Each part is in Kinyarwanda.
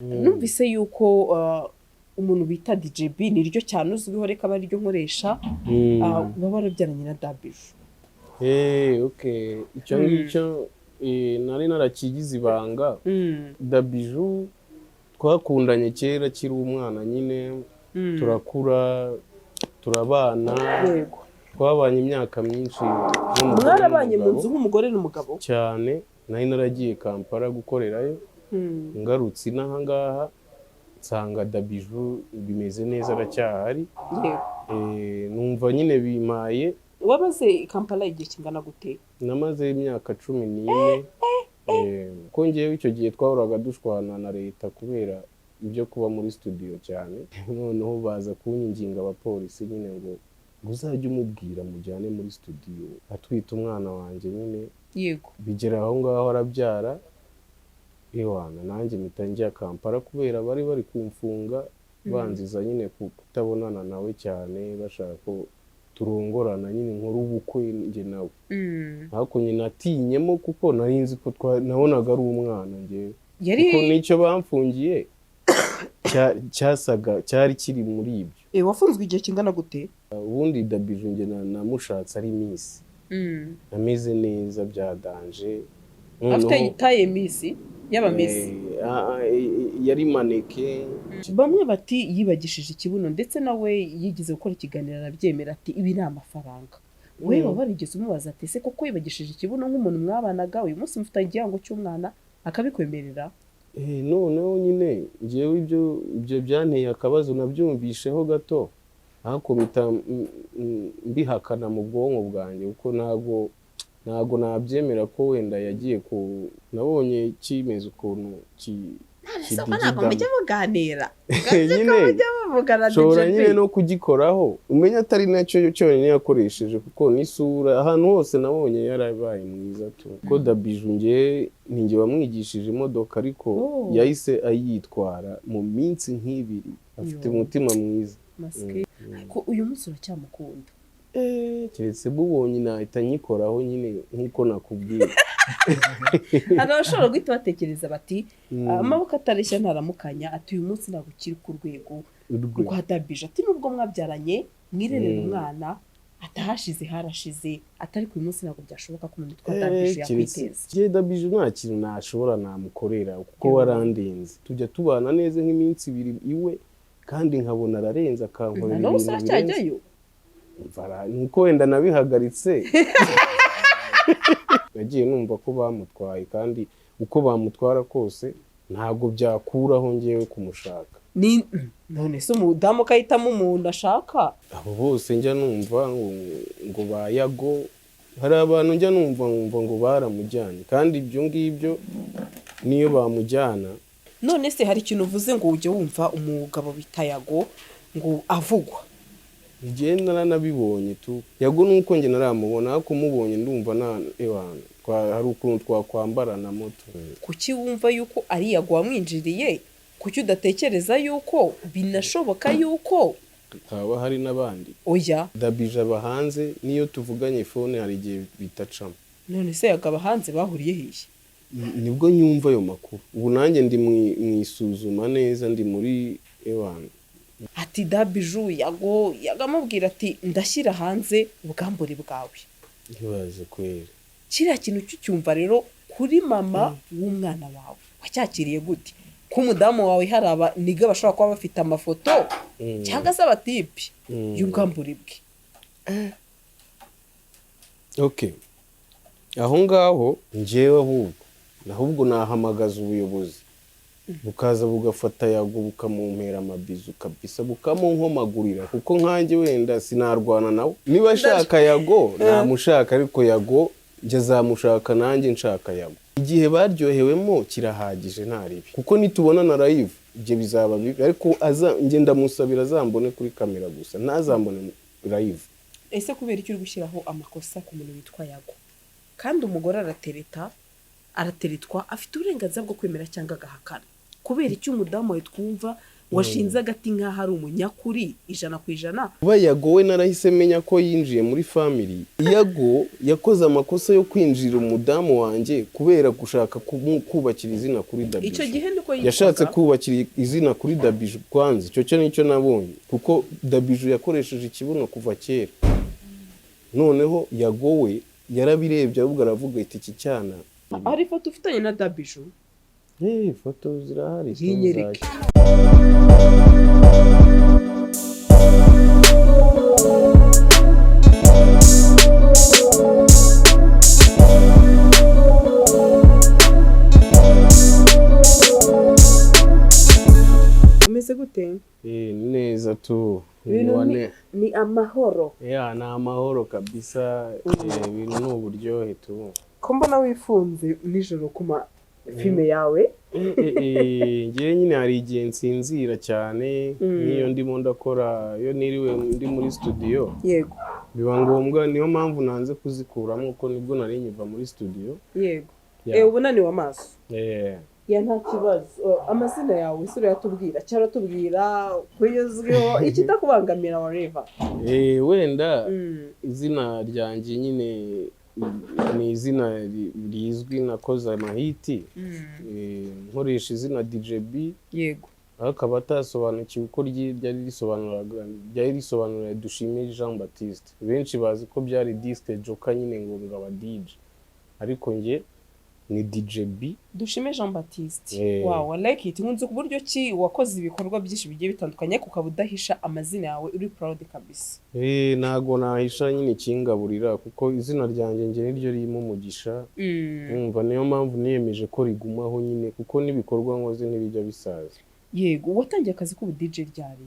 Numvise yuko umuntu bita DJB, niryo cyane uzwiho, reka aba ariryo nkoresha, uba warabyaranye na Dabiju. Okay, icyo ngicyo nari narakigize ibanga. Dabiju twakundanye kera akiri umwana nyine, turakura, turabana. Twabanye imyaka myinshi nk'umugore Mwarabanye mu n'umugabo. nzu nk'umugore n'umugabo? Cyane. Nari naragiye Kampala gukorerayo, ngarutse inaha ngaha nsanga Dabiju bimeze neza, aracyahari. Numva nyine bimpaye. Wabaze i Kampala igihe kingana gute? Namaze imyaka 14. Ko ngewe icyo gihe twahoraga dushwana na leta kubera ibyo kuba muri studio cyane, noneho baza kunyinginga abapolisi nyine ngo uzajye umubwira mujyane muri studio atwite umwana wanjye nyine. Bigera aho ngaho arabyara, ewana, nanjye mpita njya Kampala kubera bari kumfunga banziza nyine kutabonana nawe cyane, bashaka ko turongorana nyine, nkora ubukwe njye nawe. Ariko nyine natinyemo kuko nari nzi ko nabonaga ari umwana njyewe, Yari kuko n'icyo bamfungiye cyasaga cyari kiri muri ibyo. Wafunzwe igihe kingana gute? Ubundi Dabiju njye namushatse ari miss, ameze neza bya danger. Afite Noneho, taille miss y'aba miss? Yari mannequin. Bamwe bati yibagishije ikibuno, ndetse nawe yigeze gukora ikiganiro arabyemera, ati ibi ni amafaranga. Wowe waba warigeze umubaza ati ese koko yibagishije ikibuno, nk'umuntu mwabanaga, uyu munsi mufitanye igihango cy'umwana, akabikwemerera? Noneho nyine njyewe ibyo byanteye akabazo, nabyumvisheho gato ariko mpita mbihakana mu bwonko bwanjye, kuko ntago nabyemera ko wenda yagiye ku, nabonye kimeze ukuntu Ese ko ntabwo mujya muganira? Nyine Mujya muvugana? Nshobora DJ B? nyine no kugikoraho, umenya atari nacyo cyonyine yakoresheje, kuko n'isura ahantu hose nabonye yarabaye mwiza tu, ko Dabiju nge ninjye wamwigishije imodoka, ariko yahise ayitwara mu minsi nk'ibiri. Afite Yo. umutima mwiza. Masike. Ariko uyu munsi uracyamukunda? Keretse mubonye nahita nyikoraho nyine nk'uko nakubwiye. Hari abashobora guhita batekereza bati amaboko atareshya ntaramukanya, ati uyu munsi ntabwo ukiri ku rwego Urwe. rwa Dabije, ati nubwo mwabyaranye mwirerera umwana, atahashize harashize, atari ku uyu munsi ntabwo byashoboka ko umuntu witwa Dabije yakwiteza. Njye Dabije nta kintu nashobora namukorera kuko warandenze. Tujya tubana neza nk'iminsi 2 iwe, kandi nkabona ararenze, akankorera N'ubu ibintu birenze. uracyajyayo? Nuko wenda nabihagaritse. Nagiye numva ko bamutwaye, kandi uko bamutwara kose ntabwo byakuraho ngewe kumushaka. Ni none se umudamu ukahitamo umuntu ashaka? Abo bose njya numva ngo ba Yago, hari abantu njya numva nkumva ngo baramujyanye, kandi ibyo ngibyo niyo bamujyana. None se hari ikintu uvuze ngo ujya wumva umugabo bita Yago ngo avugwa? Njye naranabibonye tu. Yago nuko njye naramubona, ariko umubonye ndumva na ewana hari ukuntu twakwambarana moto. Kuki wumva yuko ari Yago wamwinjiriye? Kuki udatekereza yuko binashoboka yuko Haba hari n'abandi. Oya. Dabije aba hanze, niyo tuvuganye phone hari igihe bitacamo. None se Yago aba hanze, bahuriye hehe? Nibwo nyumva ayo makuru ubu, nanjye ndi mu isuzuma neza, ndi muri ewana. Ati Dabiju, Yago yagamubwira ati ndashyira hanze ubwambure bwawe. Ntibaze kwera. Kiriya kintu cyucyumva rero kuri mama w'umwana wawe, wacyakiriye gute, ko umudamu wawe hari abaniga bashobora kuba bafite amafoto cyangwa se abatipi y'ubwambure bwe? Okay, aho ngaho njyewe ahubwo nahamagaza ubuyobozi bukaza bugafata Yago, bukamumpera amabizu kabisa, bukamunkomagurira, kuko nkanjye wenda sinarwana nawe. Niba ashaka Yago namushaka, ariko Yago njye azamushaka nanjye nshaka Yago. Igihe baryohewemo kirahagije, nta ribi, kuko nitubona na live ibyo bizaba bibi, ariko aza njye ndamusabira azambone kuri kamera gusa, ntazambone live. Ese kubera icyo uri gushyiraho amakosa ku muntu witwa Yago, kandi umugore aratereta, arateretwa, afite uburenganzira bwo kwemera cyangwa agahakana, kubera icyo umudamu wawe twumva Washinze agati nk'aho ari umunyakuri 100%. Kuba Yago we narahise menya ko yinjiye muri family. Yago yakoze amakosa yo kwinjira umudamu wanjye kubera gushaka kubakira izina kuri Dabijou. Icyo gihe niko yitwaga. Yashatse kubakira izina kuri Dabijou kwanza, icyo cyo nicyo nabonye, kuko Dabijou yakoresheje ikibuno kuva kera. Noneho Yago we yarabirebye, ahubwo aravuga ati iki cyana. Hari ifoto ufitanye na Dabijou? Eh, ifoto zirahari. Yinyereke. Umeze gute? Eh, ni neza tu. Ibintu Ni ni amahoro? Ya, ni amahoro kabisa. Ibintu ni uburyohe tu. Ko mbona wifunze nijoro ku ma filime yawe? Njyewe nyine hari igihe nsinzira cyane, nk'iyo ndimo ndakora, iyo niriwe ndi muri studio, biba ngombwa. Niyo mpamvu nanze kuzikuramo, kuko nibwo nari nkiva muri studio. Ya. Eh, uba unaniwe amaso? Eh. Ya, nta kibazo. Amazina yawe isura yatubwira cyangwa tubwira kuyuzwiho ikitakubangamira, whatever. Wenda izina ryanjye nyine ni izina rizwi, nakoze amahiti. Nkoresha izina DJ B, ariko akaba atasobanukiwe uko ryari risobanuraga, ryari risobanura Dushime Jean Baptiste. Benshi bazi ko byari disc jockey nyine, ngo aba DJ, ariko njye ni DJ B. Dushime Jean Baptiste. Eh. Wow, I like it. Nkunze ku buryo ki wakoze ibikorwa byinshi bigiye bitandukanye, ariko ukaba udahisha amazina yawe, uri proud kabisa. Eh, ntago nahisha nyine ikingaburira, kuko izina ryanjye njye niryo ririmo umugisha. Umva, niyo mpamvu niyemeje ko rigumaho nyine, kuko n'ibikorwa nkoze ntibijya bisaza. Yego, watangiye akazi k'ubu DJ ryari?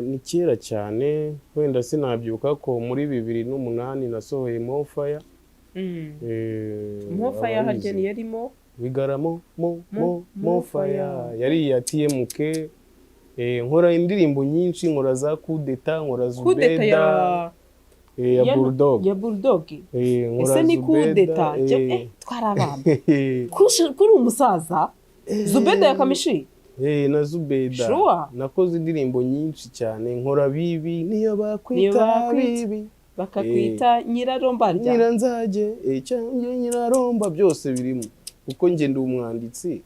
Ni kera cyane, wenda sinabyibuka ko muri 2008 nasohoye Mofaya. Mofaya harya Abayizi. ntiyarimo? Bigaramo mo mo Mofaya. Mofaya yari iya TMK. Nkora indirimbo nyinshi, nkora za Kudeta, nkora Kudeta Zubeda. Ya Bulldog. Ya Bulldog. Nkora Ese ni Zubeda, kudeta? Twari abana. Kuri umusaza Zubeda ya Kamishi? Eh, na Zubeda. Sure. Nakoze indirimbo nyinshi cyane, nkora bibi, niyo Niyo bakwita bakwita. bibi. Bakakwita nyirarombarya. Nyiranzage, cyangwa nyiraromba, byose birimo, kuko njye ndi umwanditsi.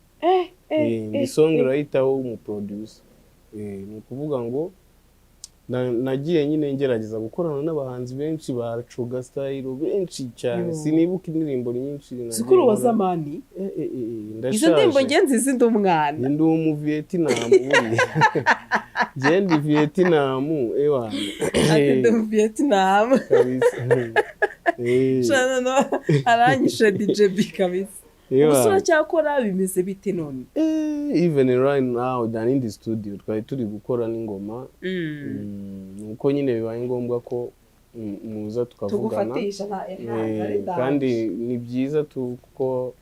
Ndi songwriter w'umuproducer. Ni ukuvuga ngo nagiye nyine ngerageza gukorana n'abahanzi benshi ba Coga Style, benshi cyane. Yo. Sinibuka indirimbo nyinshi nagiye Sukuru wa nkora. zamani. Eh, Izo ndashaje. ndirimbo ngenzi zindi umwana. Ndi umu Vietnam buriya. Njye ndi Vietnam, ewana. Ati ndi mu Vietnam. Kabisa. Shana no aranyishe DJ B kabisa. Ewana. Ubu uracyakora, bimeze bite none? Even right now than in the studio twari turi gukora n'ingoma. Nuko nyine bibaye ngombwa ko muza tukavugana. Tugufatisha nta Kandi ni byiza tu, kuko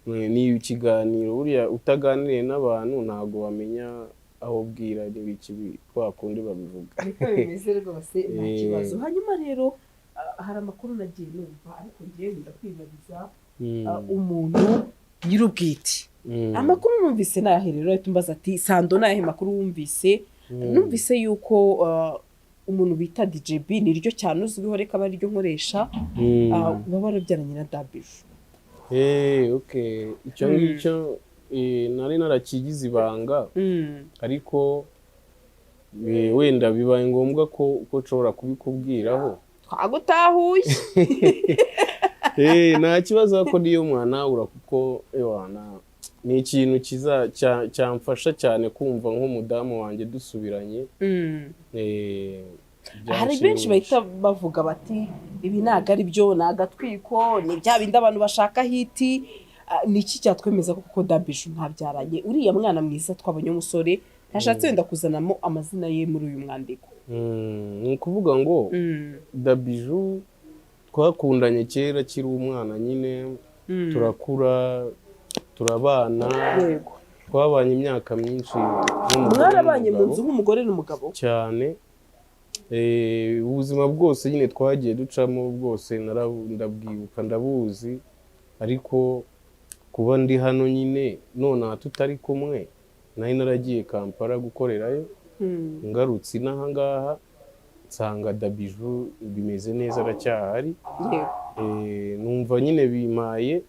ni ikiganiro, buriya utaganiriye n'abantu ntabwo bamenya aho bwira n'ibiki kwa kundi babivuga. Niko bimeze rwose, nta kibazo. Hanyuma rero hari amakuru nagiye numva, ariko ngiye ndakwibariza umuntu nyir'ubwite. Amakuru numvise nayahe rero? Ahita umbaza ati Sando, nayahe makuru wumvise? Numvise yuko umuntu bita DJ B, niryo cyane uzwiho, reka aba ariryo nkoresha, waba warabyaranye na Dabijou. Okay. Icyo ngicyo nari narakigize ibanga, ariko wenda bibaye ngombwa ko nshobora kubikubwiraho. Twagutahuye. Nta kibazo ko niyo mwana ura, kuko ewana ni ikintu kiza cyamfasha cyane kumva nk'umudamu wanjye dusubiranye. Hari benshi Byanshimisha. bahita bavuga bati ibi ntabwo ari byo, ni agatwiko, ni bya bindi abantu bashaka hit. Ni iki cyatwemeza ko koko Dabijou ntabyaranye uriya mwana mwiza twabonye w'umusore? Ntashatse wenda kuzanamo amazina ye muri uyu mwandiko. Ni ukuvuga ngo Dabijou twakundanye kera akiri umwana nyine, turakura, turabana. Twabanye imyaka myinshi nk'umugore Mwarabanye mu n'umugabo. nzu nk'umugore n'umugabo? Cyane. Ubuzima bwose nyine twagiye ducamo bwose ndabwibuka, ndabuzi, ariko kuba ndi hano nyine nonaha tutari kumwe Nari naragiye Kampala gukorerayo. Ngarutse inaha ngaha nsanga Dabiju bimeze neza, aracyahari. Numva nyine bimpaye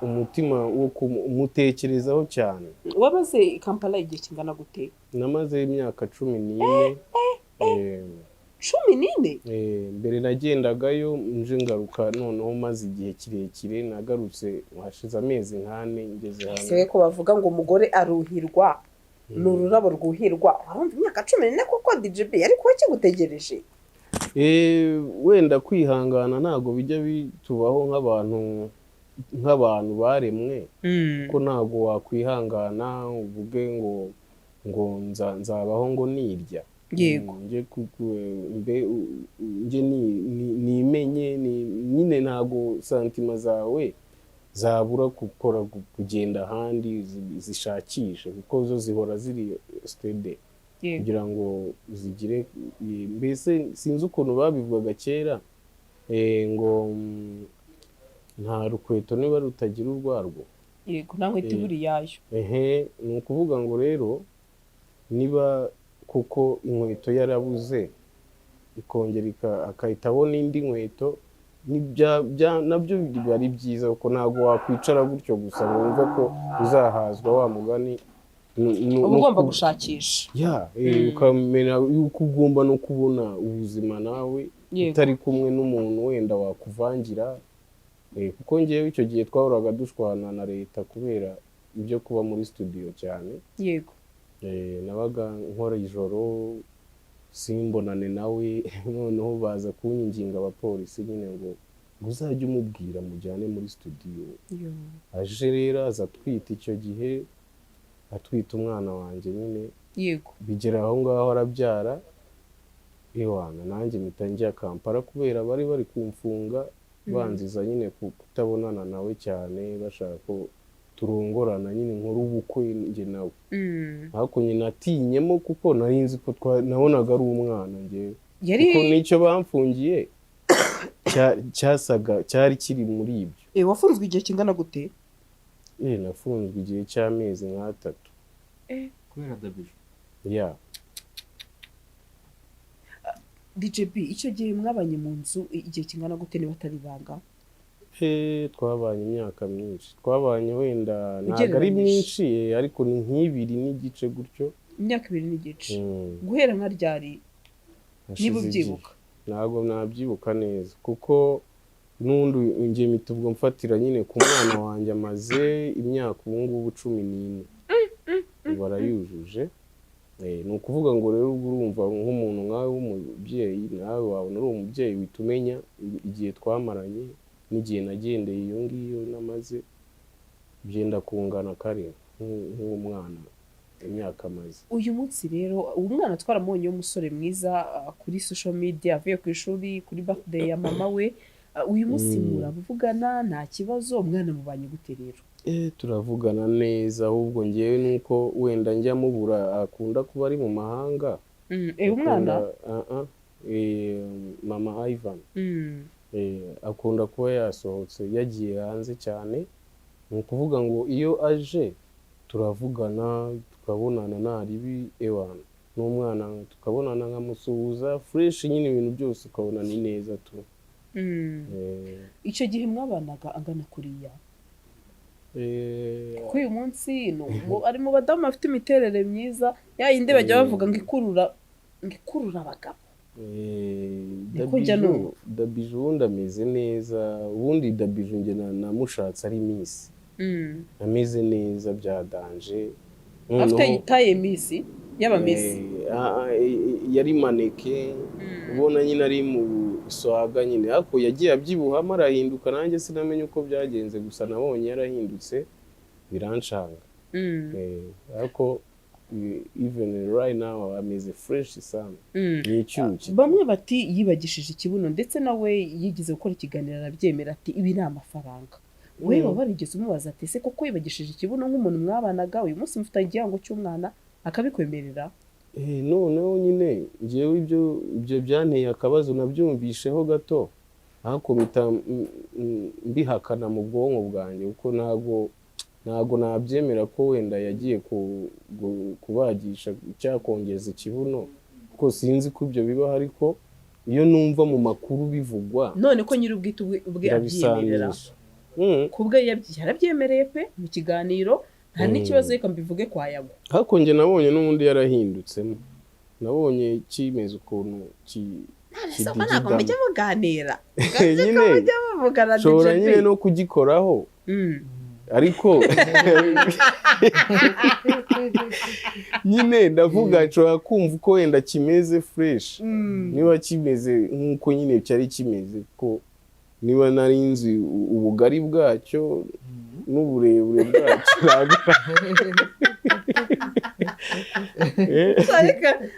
umutima wo kumutekerezaho cyane. Wabaze i Kampala igihe kingana gute? Namaze imyaka 14. 14? Mbere nagendagayo nje ngaruka, noneho maze igihe kirekire nagarutse hashize amezi nk'ane ngeze hano. Siwe ko bavuga ngo umugore aruhirwa, ni ururabo rwuhirwa. Warumva imyaka 14 koko DJB yari kuba kigutegereje? Wenda kwihangana ntabwo bijya bitubaho nk'abantu baremwe, ko ntabwo wakwihangana uvuge ngo nzabaho ngo nirya. Nge mbe nimenye nyine ntabwo sentiments zawe zabura gukora kugenda ahandi zishakishe, kuko zo zihora ziri steady kugira ngo zigire, mbese sinzi ukuntu babivugaga kera, ngo nta rukweto niba rutagira urwarwo. Yego, nta nkweto ibura iyayo. Ehe, ni ukuvuga ngo rero niba kuko inkweto yarabuze ikongera akahita abona indi nkweto, nabyo biba ari byiza, kuko ntabwo wakwicara gutyo gusa ngo wumve ko uzahazwa wa mugani. Uba ugomba gushakisha. Ya, ukamenya yuko ugomba no kubona ubuzima nawe utari kumwe n'umuntu wenda wakuvangira. Kuko ngewe icyo gihe twahoraga dushwana na leta kubera ibyo kuba muri studio cyane. Nabaga nkora ijoro simbonane nawe. Noneho baza kunyinginga abapolisi nyine ngo uzajye umubwira mujyane muri studio. Aje rero aza atwite, icyo gihe atwite umwana wanjye nyine. Bigera aho ngaho arabyara, ewana nanjye mpita njya Kampala kubera bari bari kumfunga banziza nyine kutabonana nawe cyane, bashaka ko turongorana nyine nkora ubukwe njye nawe. Ariko nyine natinyemo kuko nari nzi ko nabonaga ari umwana njyewe, yari kuko n'icyo bamfungiye cyasaga cyari kiri muri ibyo. Wafunzwe igihe kingana gute? Nafunzwe igihe cy'amezi nk'atatu. Kubera Dabiju? Ya. DJB, icyo gihe mwabanye mu nzu igihe kingana gute, niba atari ibanga? Twabanye imyaka myinshi, twabanye wenda ntabwo ari Ugereranyije. myinshi, ariko ni nk'ibiri n'igice gutyo. Imyaka ibiri n'igice? Mm. Guhera nka ryari, Hashize niba igihe. ubyibuka? Ntabwo nabyibuka neza, kuko n'undi njye mpita ubwo mfatira nyine ku mwana wanjye, amaze imyaka ubu ngubu 14, ubu arayujuje. Ni ukuvuga ngo rero ubwo urumva nk'umuntu nkawe w'umubyeyi, nawe wabona uri umubyeyi uhita umenya igihe twamaranye n'igihe nagendeye iyo ngiyo namaze, byenda kungana kare nk'umwana imyaka amaze. Uyu munsi rero uwo mwana twaramubonye w'umusore mwiza, kuri social media avuye ku ishuri kuri birthday ya mama we. Uyu munsi muravugana nta kibazo? Umwana mubanye gute rero? Turavugana neza, ahubwo ngewe nuko wenda njya mubura, akunda kuba ari mu mahanga. Umwana? Mama Ivan. Akunda kuba yasohotse yagiye hanze cyane. Ni ukuvuga ngo iyo aje turavugana, tukabonana nta ribi, ewana n'umwana tukabonana nkamusuhuza fresh nyine, ibintu byose ukabona ni neza tu. Icyo gihe mwabanaga angana kuriya, kuko uyu munsi ni ari mu badamu bafite imiterere myiza, ya yindi bajya bavuga ngo ikurura abagabo. Niko njya Dabiju. numva. Dabiju ubundi ameze neza. Ubundi Dabiju njye namushatse ari miss, ameze neza bya danger. Afite Noneho, taille miss y'aba miss. Yari mannequin, ubona nyine ari mu swaga nyine, ariko yagiye abyibuhamo arahinduka, nanjye sinamenye uko byagenze, gusa nabonye yarahindutse biranshanga. Ariko even right now ameze fresh sana, ni icyuki. Bamwe bati yibagishije ikibuno, ndetse nawe yigeze gukora ikiganiro arabyemera ati ibi ni amafaranga. Wowe waba warigeze umubaza ati ese koko yibagishije ikibuno, nk'umuntu mwabanaga, uyu munsi mufitanye igihango cy'umwana, akabikwemerera? Noneho nyine njyewe ibyo byanteye akabazo, nabyumvisheho gato ariko mpita mbihakana mu bwonko bwanjye, kuko ntabwo Ntabwo nabyemera ko wenda yagiye kubagisha cyangwa kongeza ikibuno, kuko sinzi ko ibyo bibaho, ariko iyo numva mu makuru bivugwa, None ko nyir'ubwite ubwe abyiyemerera? Ndabisanisha. Ku bwe yarabyemereye pe mu kiganiro, nta n'ikibazo, reka mbivuge kwa Yago. Ariko njye nabonye n'ubundi yarahindutsemo, nabonye kimeze ukuntu Ese ko ntabwo mujya muganira? Nyine Mujya muvugana? nshobora DJ B? nyine no kugikoraho, ariko nyine ndavuga nshobora kumva uko wenda kimeze fresh, niba kimeze nk'uko nyine cyari kimeze, ko niba nari nzi ubugari bwacyo n'uburebure bwacyo,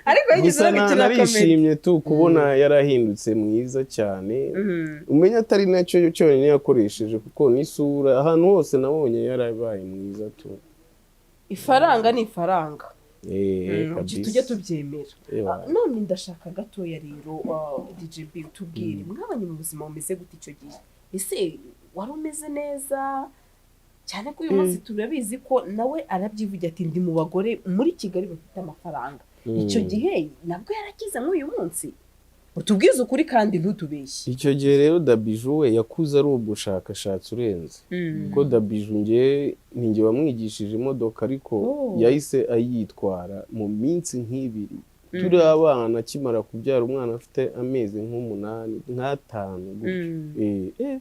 Ariko yigeze Gusa no gukina comedy. narishimye tu kubona yarahindutse mwiza cyane. Umenya atari nacyo cyonyine yakoresheje, kuko n'isura, ahantu hose nabonye yarabaye mwiza tu. Ifaranga ni ifaranga. Kabisa. Tujye tubyemera. Ewa. None ndashaka gatoya rero, DJ B, utubwire mwabanye mu buzima bumeze gute icyo gihe? Ese wari umeze neza cyane? Ko uyu munsi turabizi ko nawe arabyivugira ati: "Ndi mu bagore muri Kigali bafite amafaranga." Icyo gihe nabwo yarakize nk'uyu munsi? Utubwize ukuri kandi ntutubeshye. Icyo gihe rero Dabiju we yakuze ari umushakashatsi urenze, kuko Dabiju nge ninjye wamwigishije imodoka, ariko yahise ayitwara mu minsi nk'ibiri turi abana, akimara kubyara umwana afite amezi nk'umunani, nk'atanu gutyo.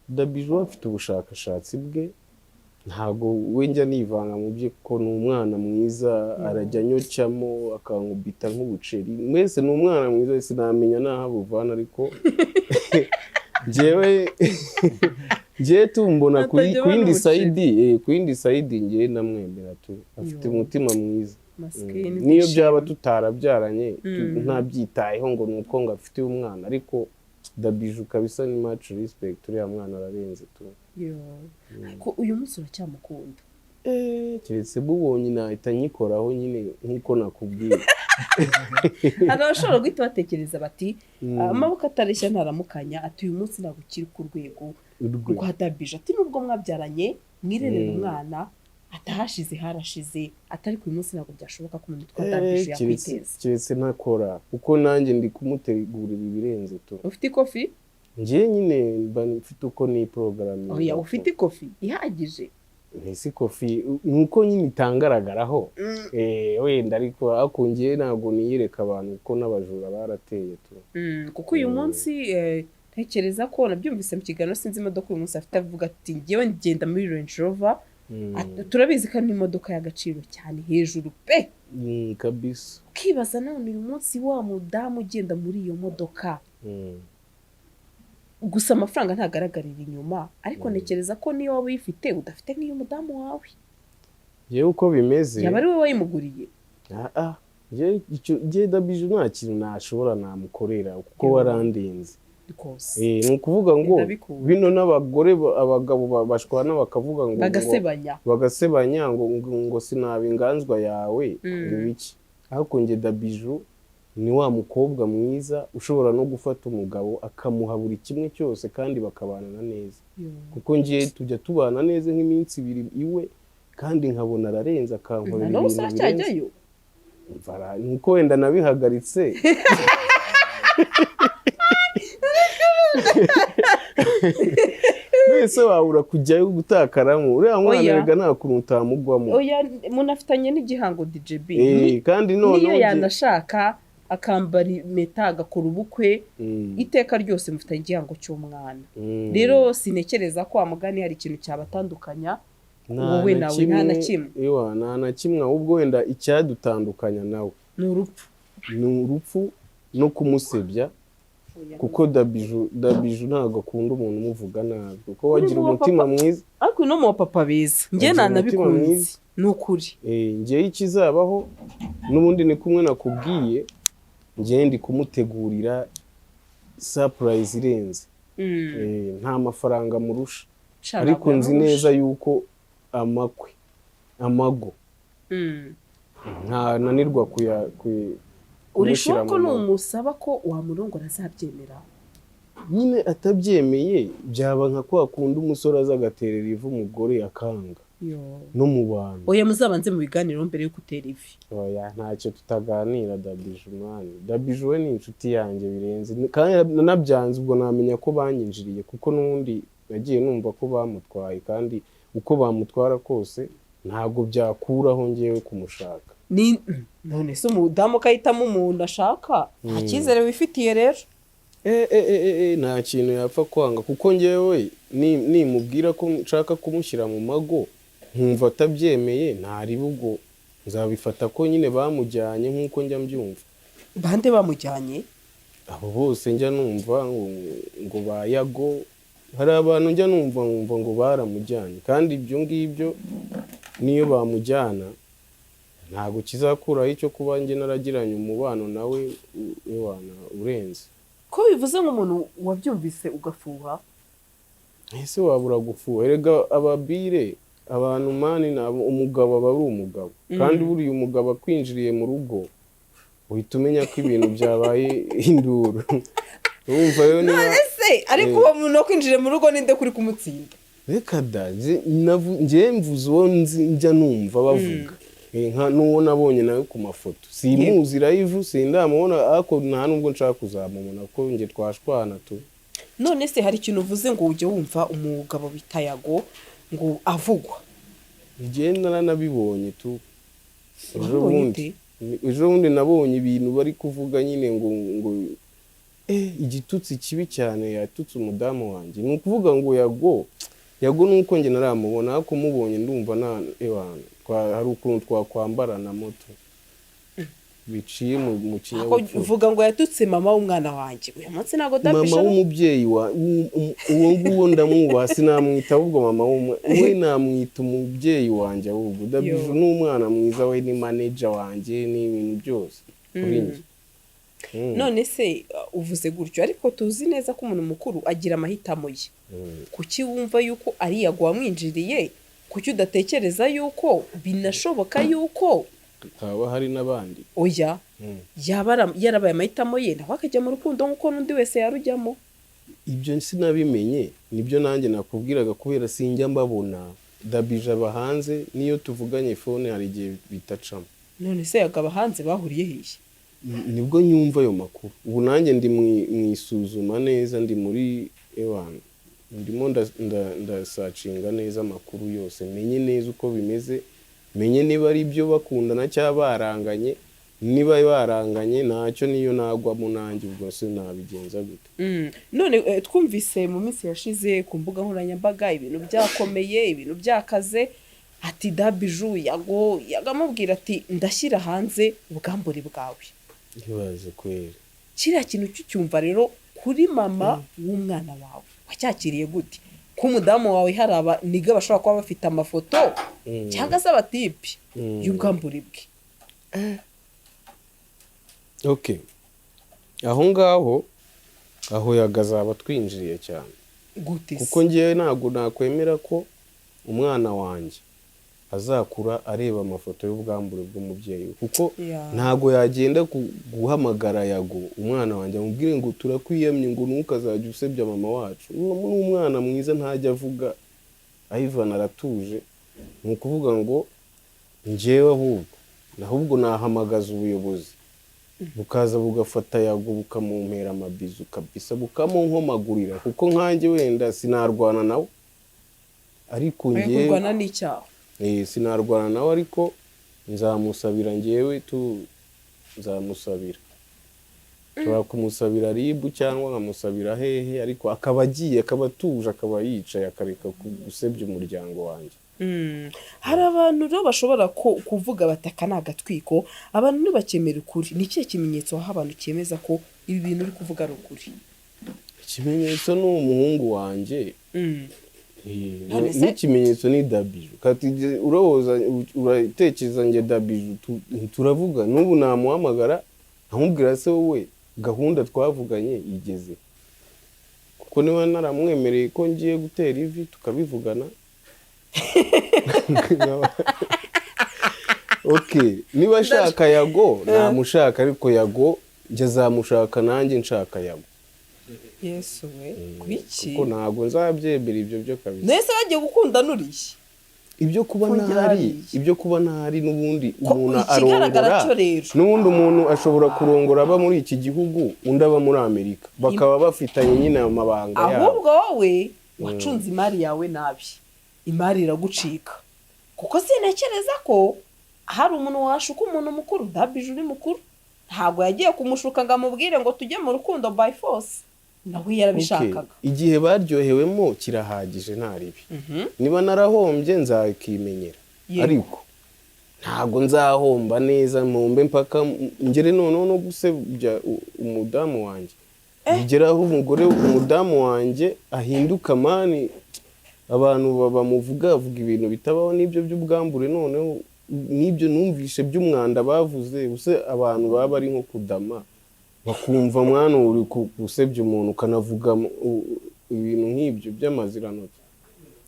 Dabiju we afite ubushakashatsi bwe, ntabwo we njya nivanga mu bye, kuko ni umwana mwiza, arajya anyocyamo akankubita nk'ubuceri. Mwese ni umwana mwiza, sinamenya n'aho abuvana, ariko njyewe tumbona Atajya ku yindi abona. side, ku yindi side njyewe ndamwemera tu, afite Yo. umutima mwiza. Masikini. Niyo byaba tutarabyaranye, ntabyitayeho ngo ni uko ngo afite umwana, ariko Dabiju kabisa ni much respect, uriya mwana ararenze tu. Yo. Ariko uyu munsi uracyamukunda? Keretse mubonye nahita nyikoraho nyine nk'uko nakubwiye. Hari abashobora guhita batekereza bati: "Amaboko atareshya ntaramukanya." Ati: "Uyu munsi ntabwo ukiri ku rwego Urwe. rwa Dabije." Ati: "Nubwo mwabyaranye, mwirerera umwana, atahashize harashize." Ati: "Ariko uyu munsi ntabwo byashoboka ko umuntu witwa Dabije yakwiteza." Keretse ntakora, kuko nanjye ndi kumutegurira ibirenze tu. Ufite ikofi? Njye nyine mba mfite uko ni porogaramu. Oya, ufite ikofi ihagije. Ntisi ikofi ni uko nyine itangaragaraho. Wenda ariko njye ntabwo niyereka abantu, kuko n'abajura barateye tu. Kuko uyu munsi, ntekereza ko nabyumvise mu kiganiro, sinzi imodoka uyu munsi afite, avuga ati: "Ngewe ngenda muri Range Rover." Ati: "Turabizi ko ari imodoka y'agaciro cyane hejuru pe." Kabisa. Ukibaza none uyu munsi wa mudamu ugenda muri iyo modoka, gusa amafaranga ntagaragarira inyuma, ariko ntekereza ko niyo waba uyifite udafite nk'iyo mudamu wawe Yewe, uko bimeze, yaba ari we wayimuguriye. Njye Dabiju nta kintu nashobora namukorera, kuko warandinze. Rwose. Ni ukuvuga ngo Ndabikunda. bino n'abagore abagabo bashwana bakavuga ngo Bagasebanya. Bagasebanya ngo sinaba inganzwa yawe, ngo ibiki, ariko njye Dabiju ni wa mukobwa mwiza ushobora no gufata umugabo akamuha buri kimwe cyose kandi bakabanana neza, kuko njye tujya tubana neza nk'iminsi 2 iwe, kandi nkabona ararenze, akankorera N'ubu ibintu se birenze. uracyajyayo? Nuko wenda nabihagaritse. Wese wabura kujyayo gutakaramo uriya mwana? Oya. Erega nta kuntu utamugwamo. Oya, munafitanye n'igihango, DJ B. Kandi noneho Niyo yanashaka akambara impeta, agakora ubukwe, iteka ryose mufitanye igihango cy'umwana. Rero sinekereza ko wa mugani hari ikintu cyabatandukanya Nta wowe na nawe, nta na kimwe. Ewa, nta na kimwe, ahubwo wenda icyadutandukanya nawe Ni urupfu. ni urupfu no kumusebya, kuko Dabiju ntabwo akunda umuntu umuvuga nabi, kuko wagira Uri mu umutima bapapa. mwiza. Ariko no mu bapapa beza njye Agira umutima nanabikunze. mwiza. Ni ukuri. Njyewe ikizabaho n'ubundi ni kumwe nakubwiye, njyewe ndi kumutegurira surprise irenze. Nta mafaranga murusha, Sha, ariko ntabwo nzi yamurusha. neza yuko amakwe amago ntananirwa Urishoboka kumushyira ko mu maboko. numusaba ko wamurongora azabyemera? Nyine atabyemeye byaba nka kwa kundi umusore aza agaterera ivi umugore akanga no mu bantu. Oya, muzabanze mu biganiro mbere yo gutera ivi. Oya, ntacyo tutaganira. Dabiju mwana, Dabiju we ni inshuti yanjye birenze, kandi nanabyanze ubwo namenya ko banyinjiriye, kuko n'ubundi nagiye numva ko bamutwaye, kandi uko bamutwara kose ntabwo byakuraho ngewe kumushaka. Ni none se umudamu ukahitamo umuntu ashaka, nta cyizere wifitiye rero? Nta kintu yapfa kwanga, kuko ngewe nimubwira ko nshaka kumushyira mu mago nkumva atabyemeye, ntariba ubwo nzabifata ko nyine bamujyanye nk'uko njya mbyumva. Bande bamujyanye? Abo bose njya numva ngo ba Yago, hari abantu njya numva nkumva ngo baramujyanye, kandi ibyo ngibyo niyo bamujyana ntabwo kizakuraho icyo kuba njye naragiranye umubano nawe ewana urenze. Ko bivuze nk'umuntu wabyumvise ugafuha? Ese wabura gufuha? Erega ababire abantu man, nabo umugabo aba ari umugabo, kandi buriya umugabo akwinjiriye mu rugo uhita umenya ko ibintu byabaye induru. Urumva rero niba Ese ariko uwo muntu wo kwinjira mu rugo ninde kuri kumutsinda? Reka da, njye mvuze uwo nzi njya numva bavuga, nka n'uwo nabonye nawe ku mafoto, simuzi live, sindamubona, ariko nta nubwo nshaka kuzamubona kuko njye twashwana tu. None se hari ikintu uvuze ngo ujya wumva umugabo bita Yago ngo avugwa? Njye naranabibonye tu ejo Wabibonye bundi. ute? Ejo bundi nabonye ibintu bari kuvuga nyine ngo igitutsi kibi cyane yatutse umudamu wanjye. Ni ukuvuga ngo Yago, Yago ni uko njye naramubona, ariko mubonye ndumva na ewana hari ukuntu twakwambarana moto biciye mu Ako kinyabupfura. uvuga ngo yatutse mama w'umwana wanjye uyu munsi, ntabwo Mama dabisha w'umubyeyi wa uwo nguwo ndamwubaha, sinamwita ahubwo mama w'umwe we, namwita umubyeyi wanjye ahubwo. Dabiju Yo. ni umwana mwiza, we ni manager wanjye, ni ibintu byose kuri njye. None se uvuze gutyo, ariko tuzi neza ko umuntu mukuru agira amahitamo ye. Kuki wumva yuko ari Yago wamwinjiriye? Kuki udatekereza yuko binashoboka yuko Haba hari n'abandi? Oya, yaba yarabaye amahitamo ye, nawe akajya mu rukundo nk'uko n'undi wese yarujyamo. Ibyo sinabimenye, nibyo nanjye nakubwiraga, kubera sinjya mbabona. Dabije aba hanze, niyo tuvuganye phone hari igihe bitacamo. None se Yago aba hanze, bahuriye hehe? Nibwo nyumva ayo makuru ubu, nanjye ndi mu isuzuma neza, ndi muri ewana, ndimo ndasearchinga neza amakuru yose, menye neza uko bimeze, menye niba ari ibyo bakundana cyangwa baranganye. Niba baranganye ntacyo, niyo nagwamo nanjye ubwo se nabigenza gute? None twumvise mu minsi yashize ku mbuga nkoranyambaga ibintu byakomeye, ibintu byakaze, ati Dabiju Yago yagamubwira ati ndashyira hanze ubwambure bwawe. Ntibaze kwera. Kiriya kintu cyucyumva rero kuri mama w'umwana wawe, wacyakiriye gute ko umudamu wawe hari abanigga bashobora kuba bafite amafoto cyangwa se abatipe y'ubwambure bwe? Okay, aho ngaho aho yagazaba twinjiriye cyane. Gute se? Kuko ngewe ntabwo nakwemera ko umwana wanjye azakura areba amafoto y'ubwambure bw'umubyeyi we, kuko ntabwo yagenda guhamagara Yago umwana wanjye amubwire ngo turakwiyamye, ngo ntukazajya usebya mama wacu. Uwo ni umwana mwiza, ntajya avuga, Ivan aratuje. Ni ukuvuga ngo njyewe ahubwo nahamagaza ubuyobozi bukaza bugafata Yago bukamumpera amabizu kabisa, bukamunkomagurira, kuko nkanjye wenda sinarwana nawe, ariko Oya, njyewe kurwana n'icyaha. Sinarwana nawe, ariko nzamusabira njyewe tu, nzamusabira, nshobora kumusabira RIB cyangwa nkamusabira hehe, ariko akaba agiye, akaba atuje, akaba yicaye, akareka gusebya umuryango wanjye. Hari abantu rero bashobora kuvuga bati aka ni agatwiko, abantu ntibakemera ukuri. Ni ikihe kimenyetso waha abantu cyemeza ko ibi bintu uri kuvuga ari ukuri? Ikimenyetso ni umuhungu wanjye. None se- N'ikimenyetso ni Dabiju. Kati urahoza uratekereza njye Dabiju turavuga n'ubu, namuhamagara nkamubwira se wowe gahunda twavuganye igeze, kuko niba naramwemereye ko ngiye gutera ivi tukabivugana. Okay, niba ashaka Yago namushaka, ariko Yago njye azamushaka nanjye nshaka Yago. Yesu we, kuki? Kuko ntabwo nzabyemera ibyo byo kabisa. Nese bagiye gukunda nuriye? Ibyo kuba Kongera ntahari, hariya. ibyo kuba ntahari n'ubundi umuntu Ikigaragara arongora. cyo rero, N'ubundi umuntu ashobora kurongora aba muri iki gihugu, undi aba muri Amerika, bakaba bafitanye nyine ayo mabanga yabo. Ahubwo wowe wacunze imari yawe nabi, imari iragucika, kuko sintekereza ko hari umuntu washuka umuntu mukuru. Dabije uri mukuru, ntabwo yagiye kumushuka ngo amubwire ngo tujye mu rukundo by force, nawe yarabishakaga. Okay. Igihe baryohewemo kirahagije, nta ribi. Niba narahombye nzakimenyera. Ariko ntabwo nzahomba neza mpombe mpaka ngere noneho no gusebya umudamu wanjye, bigera aho umugore, umudamu wanjye ahinduka man, abantu bamuvuga bavuga ibintu bitabaho, n'ibyo by'ubwambure, noneho n'ibyo numvishe by'umwanda bavuze. Use abantu baba bari nko kudama bakumva mwana uri gusebya umuntu, ukanavuga ibintu nk'ibyo by'amazirantoki.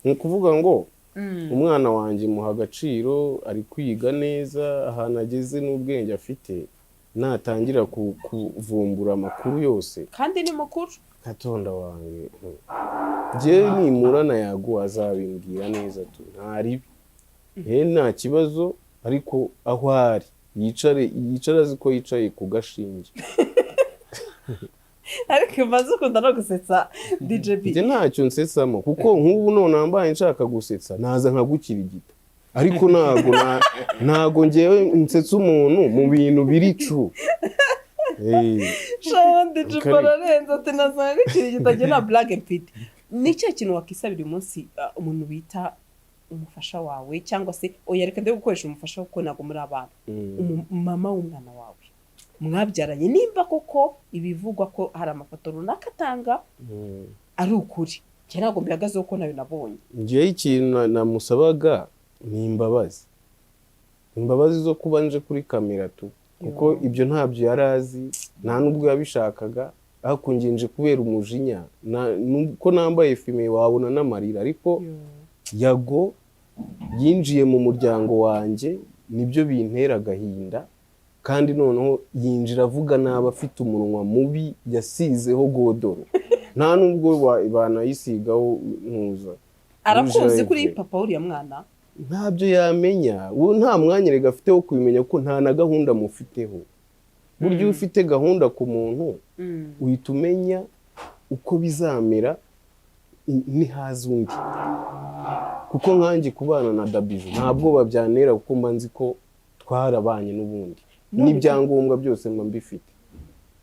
Ni ukuvuga ngo umwana wanjye muha agaciro, ari kwiga neza, ahantu ageze n'ubwenge afite, natangira kuvumbura amakuru yose. Kandi ni mukuru. Katonda wanjye, njyewe nimurana yaguha azabimbwira neza tu, nta ribi, nta kibazo, ariko aho ari yicare, yicare azi ko yicaye ku gashinge. Ariko umaze ukunda no gusetsa, DJB. Njye ntacyo nsetsamo, kuko nk'ubu none nambaye nshaka gusetsa naza nkagukirigita, ariko ntago ngewe nsetsa umuntu mu bintu biri true. Sharon, DJ Kare. ararenze ati nasanga gukirigita, njye nta blague mfite. Ni ikihe kintu wakisabira uyu munsi umuntu bita umufasha wawe, cyangwa se oya, reka ndebe gukoresha umufasha kuko ntabwo muri abana, mama w'umwana wawe mwabyaranye, nimba koko ibivugwa ko hari amafoto runaka atanga ari ukuri? Njye ntabwo mbihagazeho kuko nayo nabonye. Njyewe ikintu namusabaga ni imbabazi, imbabazi zo kuba nje kuri kamera tu, kuko ibyo ntabyo yari azi, nta n'ubwo yabishakaga, ariko njye nje kubera umujinya nuko nambaye fime wabona n'amarira. Ariko Yago yinjiye mu muryango wanjye, nibyo bintera agahinda, kandi noneho yinjira avuga nabi, afite umunwa mubi yasizeho godoro, nta nubwo banayisigaho ntuza. Arakuzi Rouge. kuri papa w'uriya mwana? Ntabyo yamenya, uwo nta mwanya rega afite wo kubimenya, kuko nta na gahunda mufiteho. Burya iyo ufite gahunda ku muntu, uhita umenya uko bizamera nihaza undi, kuko nkanjye kubana na Dabiju nta bwoba byantera, kuko mba nzi ko twarabanye n'ubundi, n'ibyangombwa byose mba mbifite.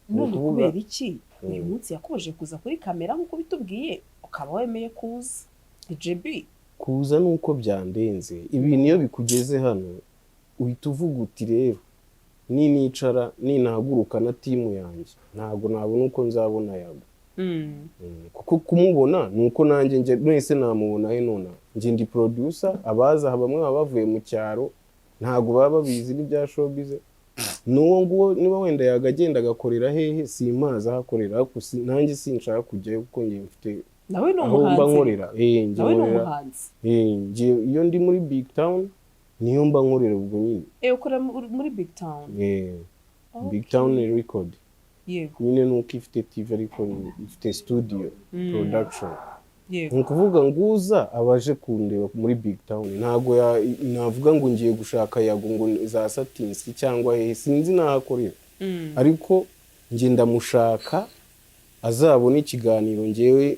Ni None ukuvuga- kubera iki uyu munsi yakomeje kuza kuri kamera nk'uko bitubwiye, ukaba wemeye kuza, DJB? Kuza ni uko byandenze. Ibintu iyo bikugeze hano uhita uvuga uti rero ninicara, ninahaguruka na team yanjye, ntabwo nabona uko nzabona Yago. Kuko kumubona ni uko nanjye njye mwese namubona he? Nonaha njye ndi producer, abaza aha bamwe baba bavuye mu cyaro, ntabwo baba babizi n'ibya showbiz. N'uwo nguwo niba wenda yagagenda agakorera hehe, simpazi aho akorera, ariko nanjye sinshaka kujyayo kuko njye mfite Nawe ni aho mba umuhanzi. nkorera. Njye Nawe ni nkorera umuhanzi. Njye iyo ndi muri Big Town niyo mba nkorera ubwo nyine. Ukora muri Big Town? Big Town Record. Nyine nuko ifite TV, ariko ifite studio production. Ni ukuvuga ngo uza aba aje kundeba muri Big Town, ntabwo navuga ngo ngiye gushaka Yago ngo za Satinsi cyangwa hehe, sinzi n'ahakorera. Ariko njye ndamushaka azabona ikiganiro ngewe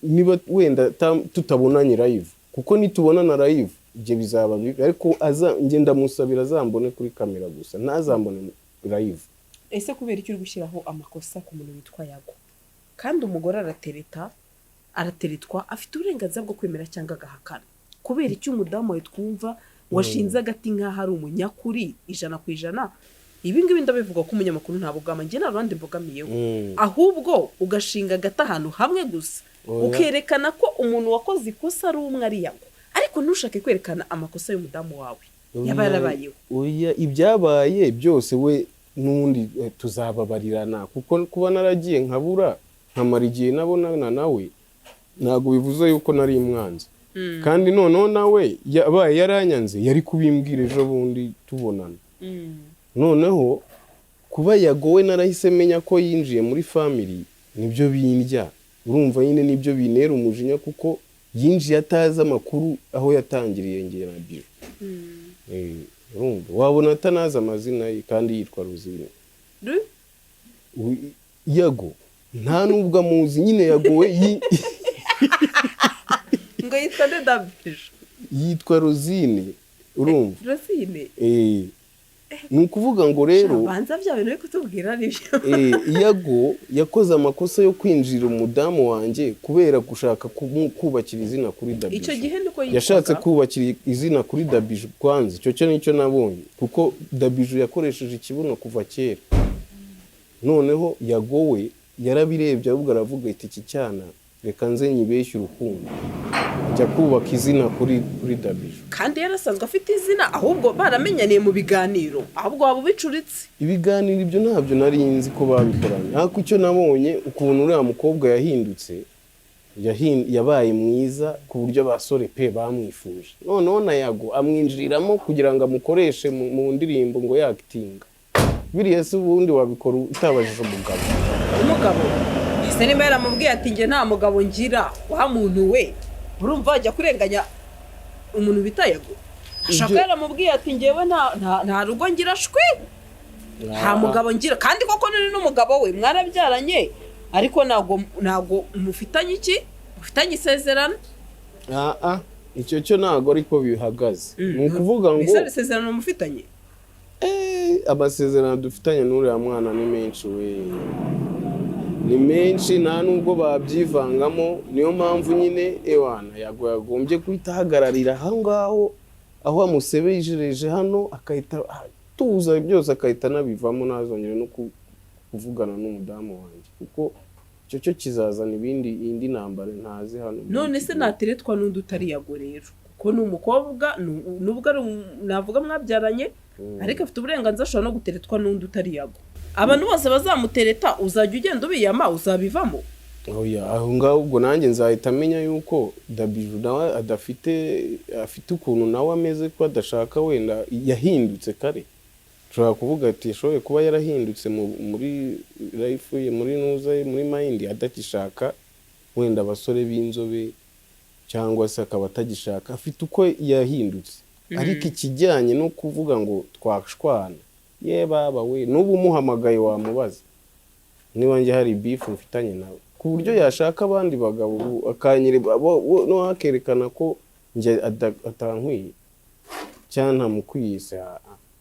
niba wenda tutabonanye live, kuko nitubonana live ibyo bizaba bibi, ariko njye ndamusabira azambone kuri kamera gusa, ntazambone live. Ese kubera icyo uri gushyiraho amakosa ku muntu witwa Yago, kandi umugore aratereta, arateretwa, afite uburenganzira bwo kwemera cyangwa agahakana, kubera icyo umudamu wawe twumva washinze agati nk'aho ari umunyakuri 100%? Ibi ngibi ndabivuga ko umunyamakuru nta bugama, njye nta ruhande mbogamiyeho, ahubwo ugashinga agati ahantu hamwe gusa, Oya. ukerekana ko umuntu wakoze ikosa ari umwe, ari Yago, ariko ntushake kwerekana amakosa y'umudamu wawe yaba yarabayeho. Oya, ibyabaye byose we n'ubundi tuzababarirana, kuko kuba naragiye nkabura, nkamara igihe nabonana nawe, ntabwo bivuze yuko nari mwanzi. Kandi noneho nawe yabaye yaranyanze yari kubimbwira ejo bundi tubonana. Noneho kuba Yago we narahise menya ko yinjiye muri family. Nibyo bindya, urumva nyine, nibyo bintera umujinya, kuko yinjiye atazi amakuru aho yatangiriye ngiye na Biju. Urumva wabona atanazi amazina ye kandi yitwa Rosine. Yago nta nubwo amuzi nyine. Yago we Ngo yitwa nde, Dabije? Yitwa Rosine, urumva? Rosine. Ni ukuvuga ngo rero Banza bya bintu uri kutubwira nibyo. Yago yakoze amakosa yo kwinjira umudamu wanjye kubera gushaka kubakira izina kuri Dabiju. Icyo gihe niko yitwaga. Yashatse kubakira izina kuri Dabiju kwanza, icyo cyo nicyo nabonye, kuko Dabiju yakoresheje ikibuno kuva kera. Noneho Yago we yarabirebye, ahubwo aravuga ati: "Iki cyana reka nze nyibeshye urukundo, njya kubaka izina kuri Dabiju." Kandi yarasanzwe afite izina, ahubwo baramenyaniye mu biganiro, ahubwo waba ubicuritse. Ibiganiro ibyo ntabyo nari nzi ko babikoranye, ariko icyo nabonye, ukuntu uriya mukobwa yahindutse, yabaye mwiza ku buryo abasore pe bamwifuje. Noneho na Yago amwinjiriramo kugira ngo amukoreshe mu ndirimbo ngo yakitinga biriya. Se ubundi wabikora utabajije umugabo? Umugabo ese nimba yaramubwiye ati: "Njye nta mugabo ngira," wa muntu we, urumva wajya kurenganya umuntu bita Yago? Ashaka yaramubwiye ati: "Njyewe nta rugo ngira shwi, nta mugabo ngira." Kandi koko nuri n'umugabo we, mwarabyaranye, ariko ntabwo mufitanye iki, mufitanye isezerano. Ah, icyo cyo ntabwo ariko bihagaze. Ni ukuvuga ngo Ese isezerano mufitanye? Amasezerano dufitanye n'uriya mwana ni menshi we, ni menshi, nta nubwo babyivangamo. Niyo mpamvu nyine ewana Yago yagombye guhita ahagararira aho ngaho aho amusebejereje hano, akahita atuza byose, akahita anabivamo, ntazongere no kuvugana n'umudamu wanjye, kuko icyo cyo kizazana ibindi, indi ntambara ntazi hano muri None iki se gihugu. Nateretwa n'undi utari Yago rero, kuko ni umukobwa, nubwo ari navuga mwabyaranye, ariko afite uburenganzira, ashobora no guteretwa n'undi utari Yago. Abantu bose bazamutereta uzajya ugenda ubiyama, uzabivamo? Oya, aho ngaho ubwo nanjye nzahita amenya yuko Dabiju nawe adafite, afite ukuntu nawe ameze, ko adashaka, wenda yahindutse kare. Ushobora kuvuga ati ashoboye kuba yarahindutse muri life ye, muri nuza ye, muri mind, atagishaka wenda abasore b'inzobe, cyangwa se akaba atagishaka, afite uko yahindutse. Ariko ikijyanye no kuvuga ngo twashwana, ye baba we, n'ubu umuhamagaye wamubaza niba njye hari beef mfitanye nawe, ku buryo yashaka abandi bagabo ubu akanyereka no akerekana ko njye atankwiye cyangwa ntamukwiye se.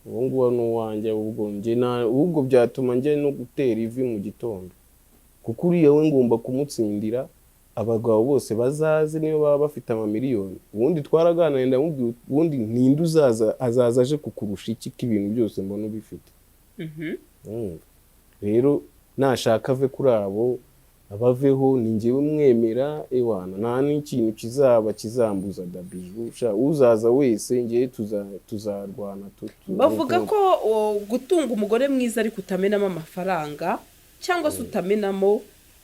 Uwo nguwo ni uwanjye. Ubwo njye ahubwo byatuma njye no gutera ivi mu gitondo, kuko uriya we ngomba kumutsindira. Abagabo bose bazaze, niyo baba bafite amamiliyoni. Ubundi twaraganiriye, ndamubwira: "Ubundi ninde uzaza, azaza aje kukurusha iki, ko ibintu byose mbona ubifite?" Urumva? Rero nashaka ave kuri abo, abaveho, ni njyewe mwemera. Ewana, nta n'ikintu kizaba kizambuza Dabiju. Sha, uzaza wese njyewe tuzarwana Bavuga ko gutunga umugore mwiza ariko utamenamo amafaranga, cyangwa se utamenamo,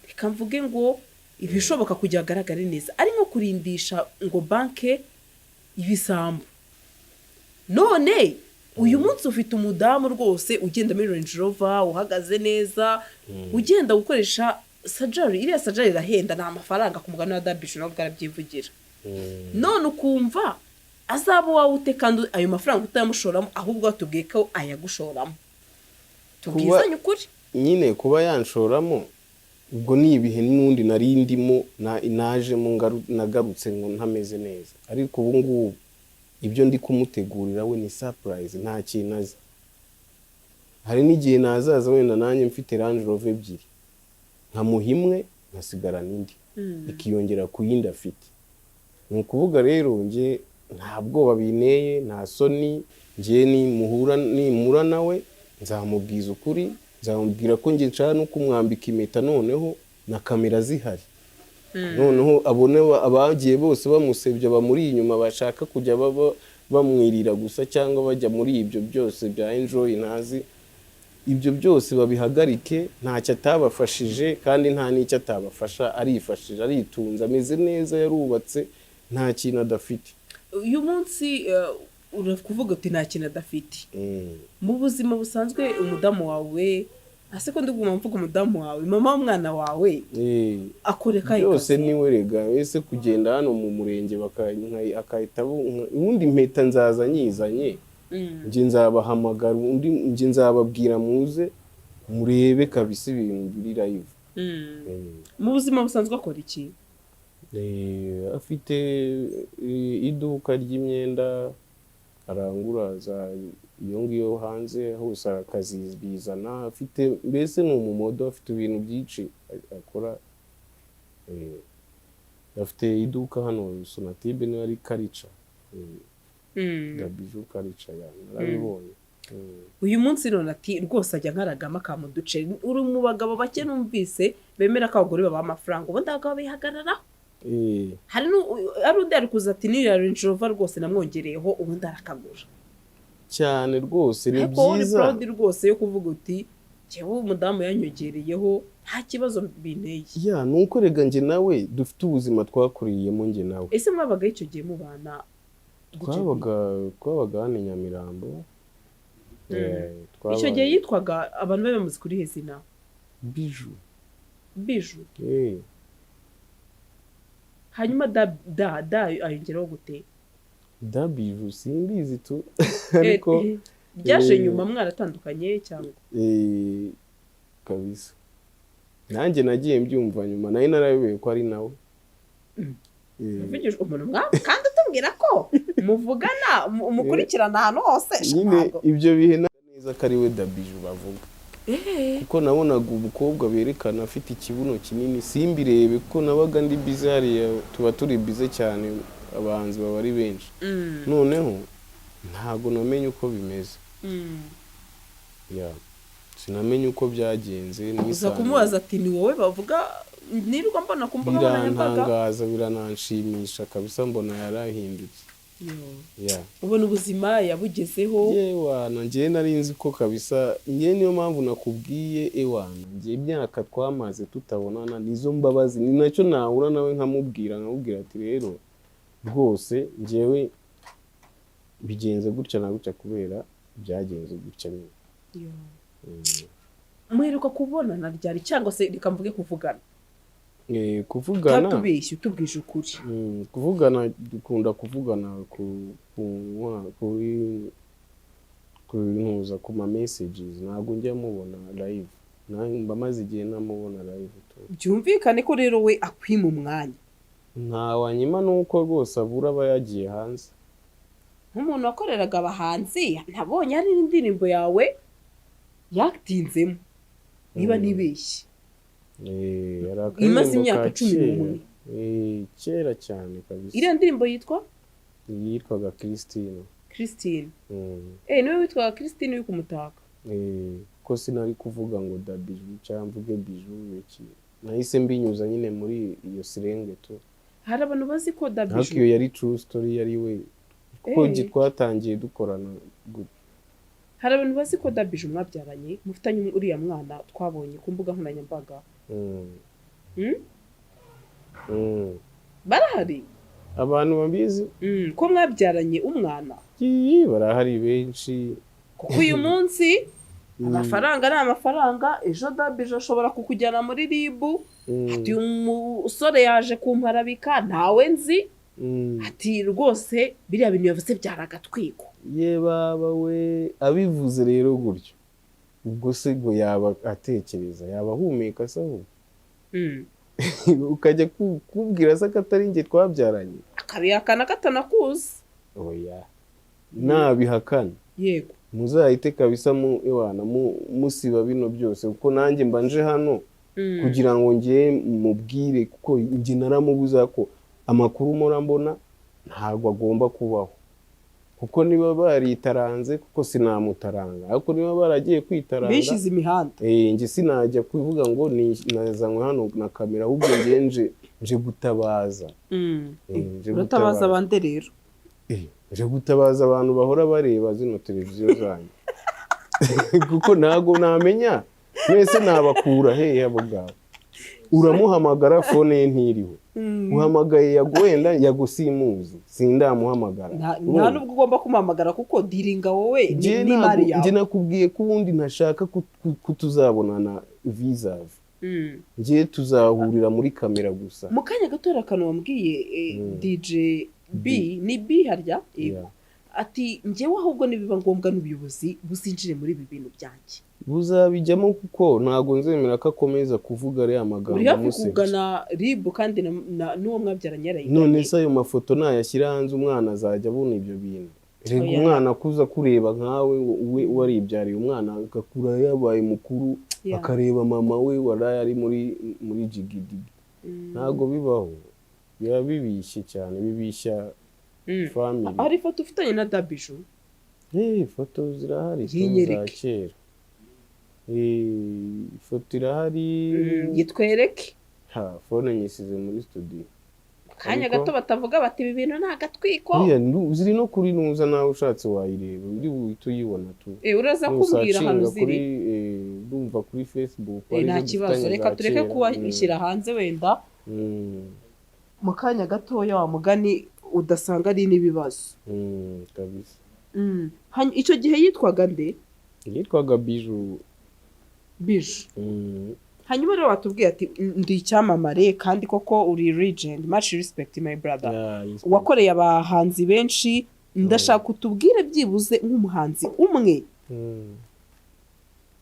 reka mvuge ngo ibishoboka kugira agaragare neza, ari nko kurindisha ngo banke ibisambo. None uyu munsi ufite umudamu rwose ugenda muri Range Rover, uhagaze neza, ugenda gukoresha surgery, iriya surgery irahenda, ni amafaranga ku mugani wa Dabije, nawe ubwo arabyivugira. None ukumva azaba uwawe ute, kandi ayo mafaranga utayamushoramo, ahubwo watubwiye ko ayagushoramo? Tubwizanye ukuri. Nyine kuba yanshoramo, ubwo ni ibihe n'undi nari ndimo najemo nagarutse ngo ntameze neza. Ariko ubu ngubu ibyo ndi kumutegurira we ni surprise, nta kintu azi. Hari n'igihe nazaza wenda nanjye mfite Range Rover ebyiri, nkamuha imwe nkasigarana indi, ikiyongera ku yindi afite. Ni ukuvuga rero njye nta bwoba binteye, nta soni. Njye nimuhura, nimura nawe nzamubwiza ukuri, nzamubwira ko njye nshaka no kumwambika impeta, noneho na kamera zihari, noneho abone abagiye bose bamusebya, bamuri inyuma, bashaka kujya baba bamwirira gusa, cyangwa bajya muri ibyo byose bya enjoy ntazi, ibyo byose babihagarike. Ntacyo atabafashije kandi nta n'icyo atabafasha. Arifashije, aritunze, ameze neza, yarubatse, nta kintu adafite. Uyu munsi urakuvuga uti nta kintu adafite. Mu buzima busanzwe umudamu wawe Ase ko ndiguma mvuga umudamu wawe, mama w'umwana wawe, akoreka Byose niwe rega. Ese kugenda hano mu murenge akahita ubundi impeta nzaza nyizanye, njye nzabahamagara, undi njye nzababwira muze murebe kabisa ibintu biri live. Mu buzima busanzwe akora iki? Afite iduka ry'imyenda, arangura za iyo ngiyo hanze hose akazibizana. Afite mbese ni umumodel, afite ibintu byinshi akora. Afite iduka hano Sonatube, niba ari Karica, Dabiju Karica, ya narabibonye. Uyu munsi none ati rwose ajya nkaragamo akamuduce. Uri mu bagabo bake numvise bemera ko abagore babaha amafaranga, ubundi abagabo bihagararaho. Hari hari undi ari kuza ati niriya Range Rover rwose namwongereyeho, ubundi arakagura. Cyane rwose, ni Ariko wowe uri byiza. proud rwose yo kuvuga uti njyewe umudamu yanyongereyeho, nta kibazo binteye. Ya, ni uko rega njye nawe dufite ubuzima twakuriyemo, njye nawe. Ese mwabaga icyo gihe mubana gute? Twabaga hano i Nyamirambo. Icyo gihe yitwaga, abantu bari bamuzi kuri zina? Biju. Biju. Hanyuma da da da ayongeraho gute? Da Biju simbizi tu, ariko Byaje nyuma mwaratandukanye cyangwa? Kabisa nanjye nagiye mbyumva nyuma, nari narayobewe ko ari nawe. Uvugije umuntu kandi utubwira ko muvugana, mukurikirana ahantu hose. Nyine ntabwo ibyo bihe neza ko ari we Dabiju bavuga, kuko nabonaga umukobwa berekana afite ikibuno kinini simbirebe, kuko nabaga ndi bize hariya, tuba turi bize cyane, abahanzi baba ari benshi. Noneho ntabwo namenye uko bimeze. Ya, sinamenye uko byagenze. Uza kumubaza ati ni wowe bavuga nirirwa mbona ku mbuga nkoranyambaga? Birantangaza, birananshimisha kabisa, mbona yarahindutse. Yo. Ya. Ubona ubuzima yabugezeho. Yewana, njyewe nari nzi ko kabisa, njyewe niyo mpamvu nakubwiye, ewana, njye imyaka twamaze tutabonana nizo mbabazi, ni nacyo nahura nawe nkamubwira ati rero rwose njyewe bigenze gutya na gutya kubera byagenze gutya nyine. Yo. Muheruka kubonana ryari, cyangwa se reka mvuge kuvugana? Kuvugana. Utatubeshye, utubwije ukuri. Kuvugana dukunda kuvugana ku ku kuri ku ntuza, ku ma messages, ntabwo njya mubona live. Mba maze igihe ntamubona live tu. Byumvikane ko rero we akwima umwanya. Nta wanyima, nuko rwose abura aba yagiye hanze. Nk'umuntu wakoreraga abahanzi, nabonye hari n'indirimbo yawe yatinzemo, niba ntibeshye. Hari Imaze akaririmbo imyaka ka cumi kera. n'umwe. Kera cyane kabisa. Iriya ndirimbo yitwa? Yitwaga Christine. Christine. Niwe witwaga Christine uri kumutaka? Ko sinari kuvuga ngo da Biju cyangwa mvuge Biju iki, nahise mbinyuza nyine muri iyo slang tu. Hari abantu bazi ko da Ariko Biju iyo yari true story, yari we, kuko twatangiye dukorana gutyo. Hari abantu bazi ko da Biju mwabyaranye, mufitanye uriya mwana twabonye ku mbuga nkoranyambaga. Barahari. Abantu babizi? Ko mwabyaranye umwana. Ii, barahari benshi. Kuko uyu munsi amafaranga ni amafaranga, ejo Dabije ashobora kukujyana muri RIB, ati uyu musore yaje kumparabika, ntawe nzi, ati rwose biriya bintu yavuze byari agatwiko. Ye baba we, abivuze rero gutyo, ubwo se ngo yaba atekereza, yaba ahumeka se ahubwo? Ukajya kubwira se ko atari njye twabyaranye? Akabihakana katanakuzi. Oya, nabihakana, muzahite kabisa mu ewana musiba bino byose, kuko nanjye mba nje hano kugira ngo njye mubwire, kuko njye naramubuza ko amakuru mpora mbona ntabwo agomba kubaho, kuko niba baritaranze, kuko sinamutaranga, ariko niba baragiye kwitaranga, Bishyize imihanda. Njye sinajya kuvuga ngo nazanywe hano na kamera, ahubwo njye nje gutabaza. Nje Uratabaza gutabaza. abandi rero? Nje gutabaza abantu bahora bareba zino televiziyo zanyu, kuko ntabwo namenya mwese nabakura hehe abo ngabo. Uramuhamagara phone ye ntiriho. Uhamagaye Yago, wenda Yago simuzi, sindamuhamagara. Nta nubwo ugomba kumuhamagara, kuko dealinga wowe Njye n'imari ntabwo- njye yawe. Nakubwiye ko ubundi ntashaka ko tuzabonana vis-à-vis. Njye tuzahurira muri kamera gusa. Mu kanya gato hari akantu wambwiye, DJ B, ni B harya? Yego. Yeah. Ati njyewe ahubwo nibiba ngombwa n'ubuyobozi buzinjire muri ibi bintu byanjye. Buzabijyamo, kuko ntabwo nzemera ko akomeza kuvuga ariya magambo Uri hafi amusebya. kugana RIB, kandi n'uwo mwabyaranye yarayiganye. None se ayo mafoto nayashyira hanze, umwana azajya abona ibyo bintu? Rega Oya. umwana akuza kureba nkawe, we waribyariye umwana, agakura yabaye mukuru, akareba mama we waraye ari muri jigidigi. Ntabwo bibaho, biba bibishye cyane, bibishya family. Hari ifoto ufitanye na Dabiju? Ifoto zirahari tu, za Yinyereke. kera. Ifoto irahari. Yitwereke. Ha, phone nyisize muri studio. Akanya Ariko- gato batavuga bati ibi bintu ni agatwiko. Buriya ziri no kuri nuza, nawe ushatse wayireba, uri buhite uyibona tu. Uraza kumbwira ahantu Nusearchinga kuri ziri. ndumva kuri Facebook Nta arizo kibazo, dufitanye reka za tureke kera. kuwashyira hanze wenda mu kanya gatoya, wa mugani udasanga ari n'ibibazo. Kabisa. Icyo gihe yitwaga nde? Yitwaga Biju. Biju. Hanyuma rero watubwiye ati ndi icyamamare, kandi koko uri legend, much respect, my brother. Yeah, respect. Wakoreye abahanzi benshi. Ndashaka utubwire byibuze nk'umuhanzi umwe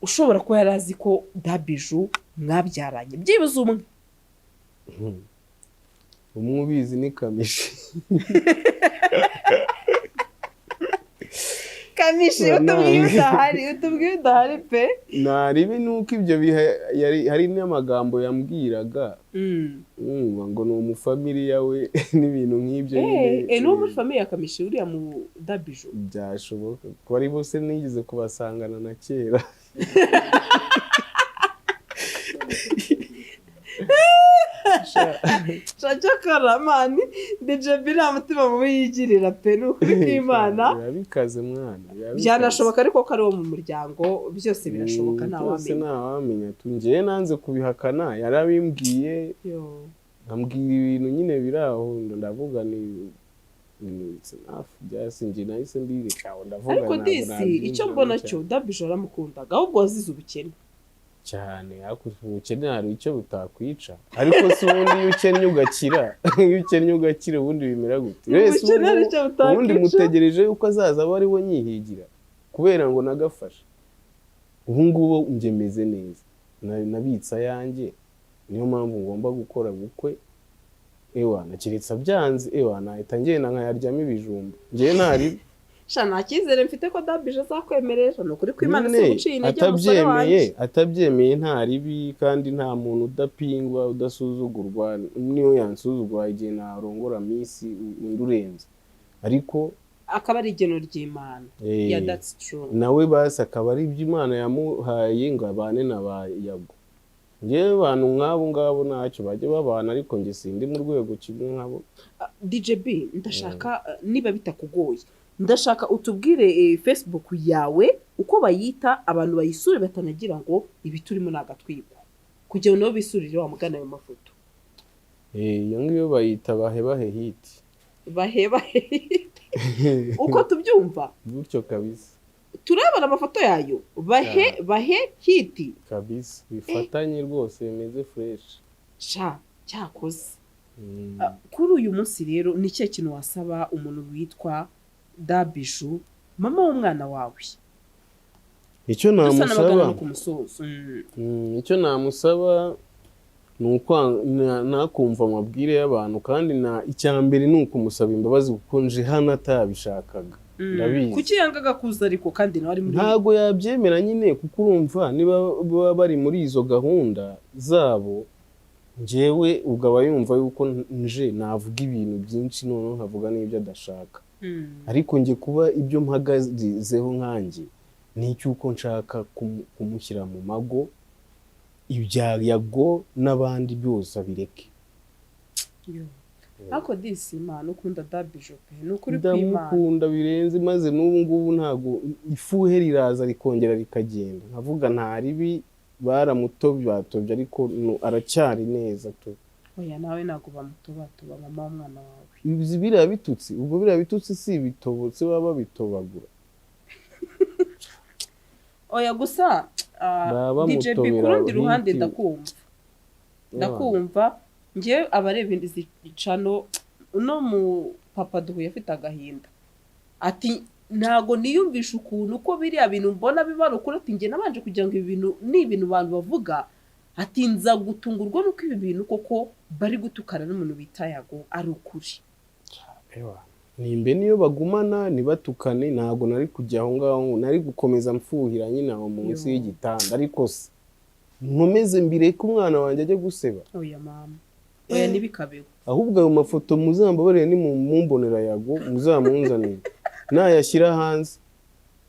ushobora kuba yari azi ko Dabiju mwabyaranye, byibuze umwe. Umwe ubizi ni Kamishi. Kamishi, utubwiye udahari, utubwiye udahari pe. Naribi nuko ibyo bihe hari n'amagambo yambwiraga, mwumva ngo ni umufamiliya we n'ibintu nk'ibyo nyine. Eh, n'uwo muri famille ya Kamishi, uriya mu Dabiju? Byashoboka ko ari bose, nigeze kubasangana na kera. Cacakara man, DJ B nta mutima mubi yigirira pe, ni ukuri kw'Imana. Biba bikaze mwana, biba bikaze. Byanashoboka ariko ko ari uwo mu muryango, byose birashoboka. Byose Ntawamenya. ntawamenya tu. Njyewe nanze kubihakana, yarabimbwiye, Yo. ambwira ibintu nyine biri aho, ndavuga ni it's enough, byasi njye nahise mbireka aho, ndavuga Ariko ntabwo disi icyo nabyinjiramo mbona cyane. cyo Dabiju waramukundaga, ahubwo wazize ubukene. Cyane, ariko ubukene hari icyo butakwica. Ariko se ubundi iyo ukennye ugakira, iyo ukennye ugakira, ubundi bimera gute? Wese Ubukene hari icyo butakwica. Ubundi mutegereje yuko azaza aba ari we nyihigira kubera ngo nagafashe. Ubu ngubu njye meze neza, nabitse ayanjye, niyo mpamvu ngomba gukora ubukwe. Ewa, keretse byanze, ewa, nahita ngenda nkayaryamo ibijumba, njyewe ntari Sha, nta cyizere mfite ko Dabije azakwemerera, ni ukuri kw'Imana. Nyine, Si guciye intege umusore wanjye. Atabyemeye nta ribi, kandi nta muntu udapingwa, udasuzugurwa. Niyo yansuzugura, igihe narongora miss undi urenze, ariko Akaba ari igeno ry'Imana. Yeah, that's true. Nawe basi akaba ari ibyo Imana yamuhaye ngo abane na ba Yago. Njyewe abantu nk'abo ngabo ntacyo, bajya babana, ariko njye sindi mu rwego kimwe nkabo. Ah, DJ B, ndashaka niba bitakugoye, ndashaka utubwire Facebook yawe uko bayita, abantu bayisure batanagira ngo ibi turimo ni agatwiko, kugira ngo nabo bisurire wa mugana ayo mafoto. Iyo ngiyo bayita Bahe Bahe Hit. Bahe Bahe, uko tubyumva? Gutyo kabisa. Turabona amafoto yayo, Bahe Bahe Hit. Kabisa, bifatanye rwose, bimeze fresh. Sha, cyakoze. Ah, kuri uyu munsi rero ni ikihe kintu wasaba umuntu witwa Dabiju, mama w'umwana wawe? Icyo Dusa n'abagana namusaba no ku musozo. Icyo namusaba ni nakumva amabwire y'abantu, kandi na icya mbere ni ukumusaba imbabazi, kuko nje hano atabishakaga, ndabizi. Kuki yangaga kuza ariko kandi nawe ari muri Ntabwo yabyemera nyine, kuko urumva niba baba bari muri izo gahunda zabo, njyewe ubwo aba yumva yuko nje navuga ibintu byinshi, noneho nkavuga n'ibyo adashaka. Ariko njye kuba ibyo mpagazeho nkanjye ni icy'uko nshaka kumushyira mu mago, ibya Yago n'abandi byose abireke. Yo. Ariko disi Imana ukunda Dabiju pe, ni ukuri kw'Imana. Ndamukunda birenze, maze n'ubu ngubu ntabwo, ifuhe riraza rikongera rikagenda, nkavuga nta ribi, baramutobye batobye, ariko aracyari neza tu. Oya, nawe ntabwo bamutobatoba mama w'umwana wawe. Ibi biriya bitutsi, ubwo biriya bitutsi si ibitobotse baba babitobagura? Oya, gusa Baba DJ B, ku bamutobera rundi ruhande hiti. Ndakumva. Njyewe abareba izi channel, uno mu papa duhuye afite agahinda, ati ntago niyumvisha ukuntu ko biriya bintu mbona biba ari ukuri. Ati njye nabanje kugira ngo ibi bintu ni ibintu abantu bavuga, ati nza gutungurwa nuko ibi bintu koko bari gutukana n'umuntu bita Yago ari ukuri. Ewa, nimbe niyo bagumana ntibatukane, ntabwo nari kujya aho ngaho, nari gukomeza mfuhira nyine aho munsi Yo. y'igitanda. Ariko se nkomeze mbireke umwana wanjye ajye guseba? Oya mama, oya, ntibikabeho. Ahubwo ayo mafoto muzambabarire, nimumbonera Yago muzamunzanire nayashyira hanze,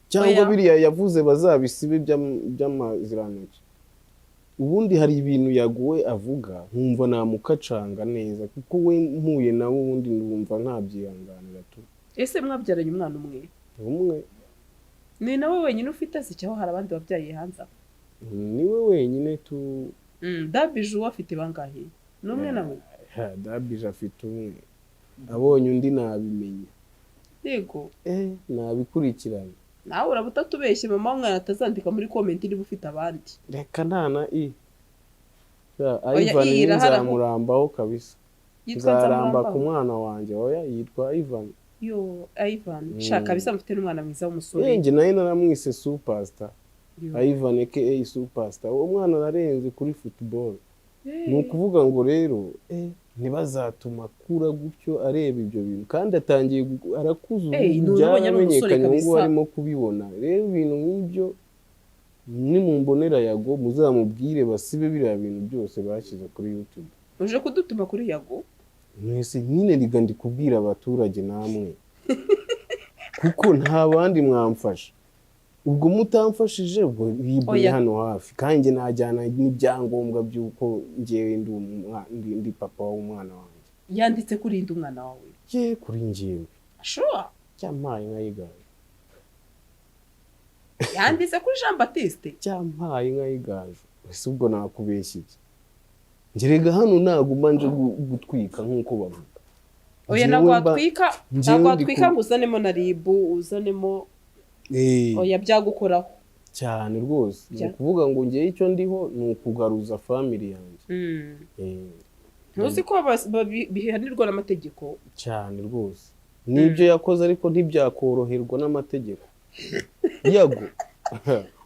cyangwa Oya. biriya yavuze bazabisibe by'amazirantoki. Ubundi hari ibintu Yago we avuga nkumva namukacanga neza, kuko we mpuye nawe ubundi ndumva ntabyihanganira tu. Ese mwabyaranye umwana umwe? Umwe. Ni nawe wenyine ufite se, cyangwa hari abandi wabyaye hanze aho? Niwe wenyine tu. Dabiju we afite bangahe? Ni umwe nawe? Ha, Dabije afite umwe, abonye undi nabimenya. Yego. Nabikurikirana. Nawe uraba utatubeshye, mama w'umwana atazandika muri comment niba ufite abandi. Reka ntana i Ya, Oya, Ivan. iyi irahari aho. Nzamurambaho kabisa. Yitwa Nzaramba ku Nzamurambaho? mwana wanjye. Oya, yitwa Ivan. Yo, Ivan. Shaka kabisa mufite n'umwana mwiza w'umusore. Njye nawe naramwise Superstar. Yo. Ivan aka Superstar. Uwo mwana ararenze kuri football. Ni ukuvuga ngo rero ntibazatuma akura gutyo areba ibyo bintu, kandi atangiye arakuze ubu. Nubonye ari umusore. Byaramenyekanye ubu ngubu. Kabisa. Arimo kubibona rero ibintu nk'ibyo. Nimumbonera Yago muzamubwire basibe biriya bintu byose bashyize kuri YouTube. Uje kudutuma kuri Yago? Mwese nyine riga, ndi kubwira abaturage namwe, kuko nta bandi mwamfasha. Ubwo mutamfashije, ubwo bibuye Oya. hano hafi, kandi njye najyana n'ibyangombwa by'uko njyewe ndi papa w'umwana wanjye. Yanditse kuri indi umwana wawe? Ye, kuri njyewe. Sure? Cyampaye inka y'igaju. Yanditse kuri Jean Baptiste? Cyampaye inka y'igaju. Ese ubwo nakubeshya iki? Ngerega hano ntabwo mbanje gutwika nk'uko bavuga. Oya. Njyewe Ntabwo watwika. Njyewe Ntabwo ndi watwika ngo uzanemo na RIB, uzanemo. Oya, byagukoraho. Cyane rwose. Ni ukuvuga ngo ngewe icyo ndiho ni ukugaruza family yanjye. Ntuzi ko bihanirwa n'amategeko? Cyane rwose. N'ibyo yakoze ariko ntibyakoroherwa n'amategeko, Yago.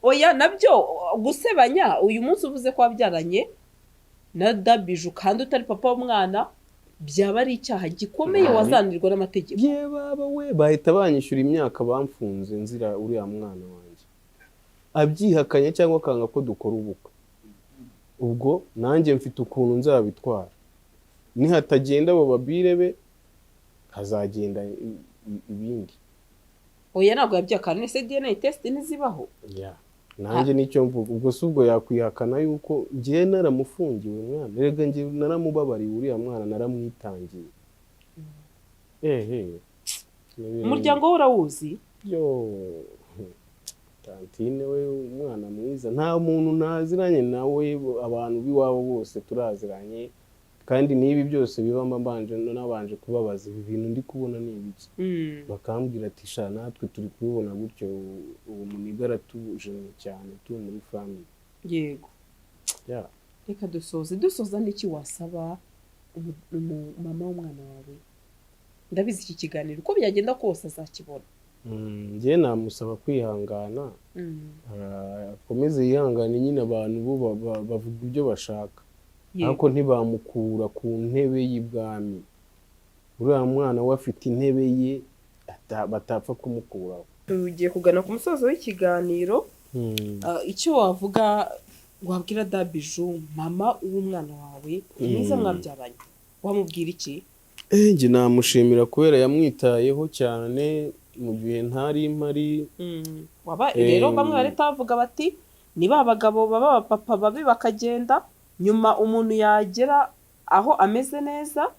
Oya, nabyo gusebanya, uyu munsi uvuze ko wabyaranye na Dabiju kandi utari papa w'umwana, byaba ari icyaha gikomeye, wazanirwa n'amategeko. Ye baba we, bahita banyishyura imyaka bamfunze nzira uriya mwana wanjye. Abyihakanye cyangwa akanga ko dukora ubukwe, ubwo nanjye mfite ukuntu nzabitwara. Nihatagenda abo babire be, hazagenda ibindi. Oya, ntabwo yabyihakana. Ese DNA test ntizibaho? Nanjye nicyo mvuga. Ubwo si ubwo yakwihakana yuko njyewe naramufungiwe mwana? Erega njye naramubabariye uriya mwana, naramwitangiye ehe. Umuryango we urawuzi? Yo, tantine we umwana mwiza, nta muntu ntaziranye nawe. Abantu b'iwabo bose turaziranye, kandi n'ibi byose biba mbanje nabanje kubabaza: ibi bintu ndi kubona ni ibiki? Bakambwira ati: sha, natwe turi kubibona gutyo, uwo muniga aratuje cyane turi muri family. Yeah. Reka dusoze. Dusoza, n'iki wasaba mama w'umwana wawe? Ndabizi iki kiganiro uko byagenda kose azakibona. Njye namusaba kwihangana, akomeze yihangane nyine. Abantu bo bavuga ibyo bashaka, ariko ntibamukura ku ntebe y'ibwami. Uriya mwana we afite intebe ye batapfa kumukuraho. Tugiye kugana ku musozo w'ikiganiro. Icyo wavuga, wabwira Dabiju, mama w'umwana wawe mwiza mwabyaranye, wamubwira iki? Njye namushimira kubera yamwitayeho cyane mu gihe ntari mpari. Waba rero bamwe barahita bavuga bati ni ba bagabo baba abapapa babi, bakagenda, nyuma umuntu yagera aho ameze neza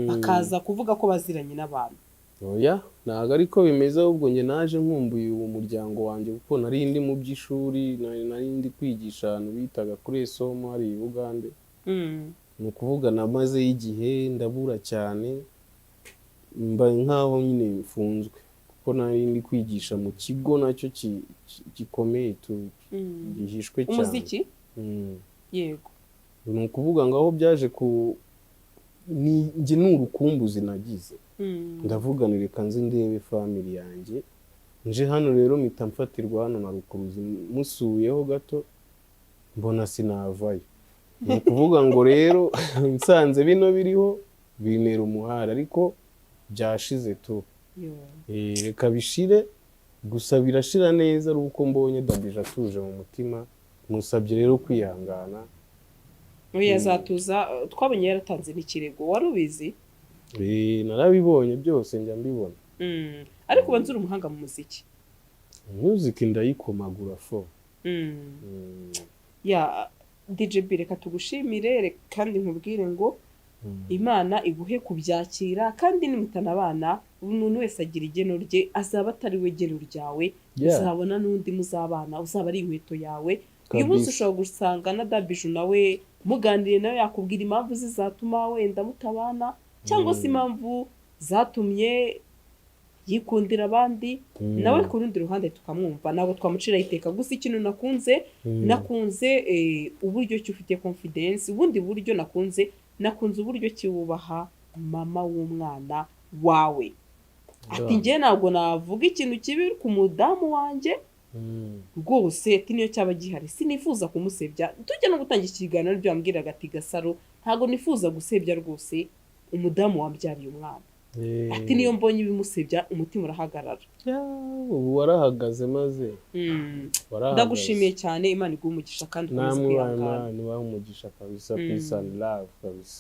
bakaza kuvuga ko baziranye n'abantu. Oya, ntabwo ariko bimeze. Ahubwo njye naje nkumbuye uwo muryango wanjye, kuko nari ndi mu by'ishuri, nari ndi kwigisha ahantu bitaga kuri Esomo hari i Bugande. Ni ukuvuga namazeyo igihe, ndabura cyane, mba nkaho nyine mfunzwe, kuko nari ndi kwigisha mu kigo nacyo gikomeye gihishwe cyane. Umuziki? Mm. Ni ukuvuga ngo aho byaje ku ni njye ni urukumbuzi nagize, ndavuga ni reka nze ndebe family yanjye. Nje hano rero mpita mfatirwa hano na rukuruzi, musuyeho gato mbona sinavayo. Ni ukuvuga ngo rero nsanze bino biriho bintera umuhari, ariko byashize tu. Yo. Reka bishire, gusa birashira neza ari uko mbonye Dabijou atuje mu mutima. Musabye rero kwihangana. Oya, azatuza. Twabonye yaratanze n'ikirego, wari ubizi? Narabibonye byose, njya mbibona. Ariko ubanza uri umuhanga mu muziki. Music ndayikomagura fo. Ya DJ B, reka tugushimire, kandi nkubwire ngo Imana iguhe kubyakira, kandi nimutanabana, umuntu wese agira igeno rye, azaba atari we geno ryawe, uzabona n'undi muzabana uzaba ari inkweto yawe. Uyu munsi ushobora gusanga na Dabijou nawe muganiriye, nawe yakubwira impamvu zizatuma wenda mutabana, cyangwa se impamvu zatumye yikundira abandi. Nawe ku rundi ruhande tukamwumva, ntabwo twamuciraho iteka. Gusa ikintu nakunze, nakunze uburyo ki ufite confidence. Ubundi buryo nakunze, nakunze uburyo ki wubaha mama w'umwana wawe, ati: "Njye ntabwo navuga ikintu kibi ku mudamu wanjye rwose," ati: "Niyo cyaba gihari sinifuza kumusebya." Tujya no gutanga ikiganiro ibyo wambwiraga, ati: "Gasaro, ntabwo nifuza gusebya rwose umudamu wambyariye umwana," ati: "Niyo mbonye ibimusebya umutima urahagarara." Ya, ubu warahagaze maze warahagaze. Ndagushimiye cyane, Imana iguhe umugisha kandi ukomeze Namwe kwihangana. Imana ibahe umugisha kabisa. Peace and love kabisa.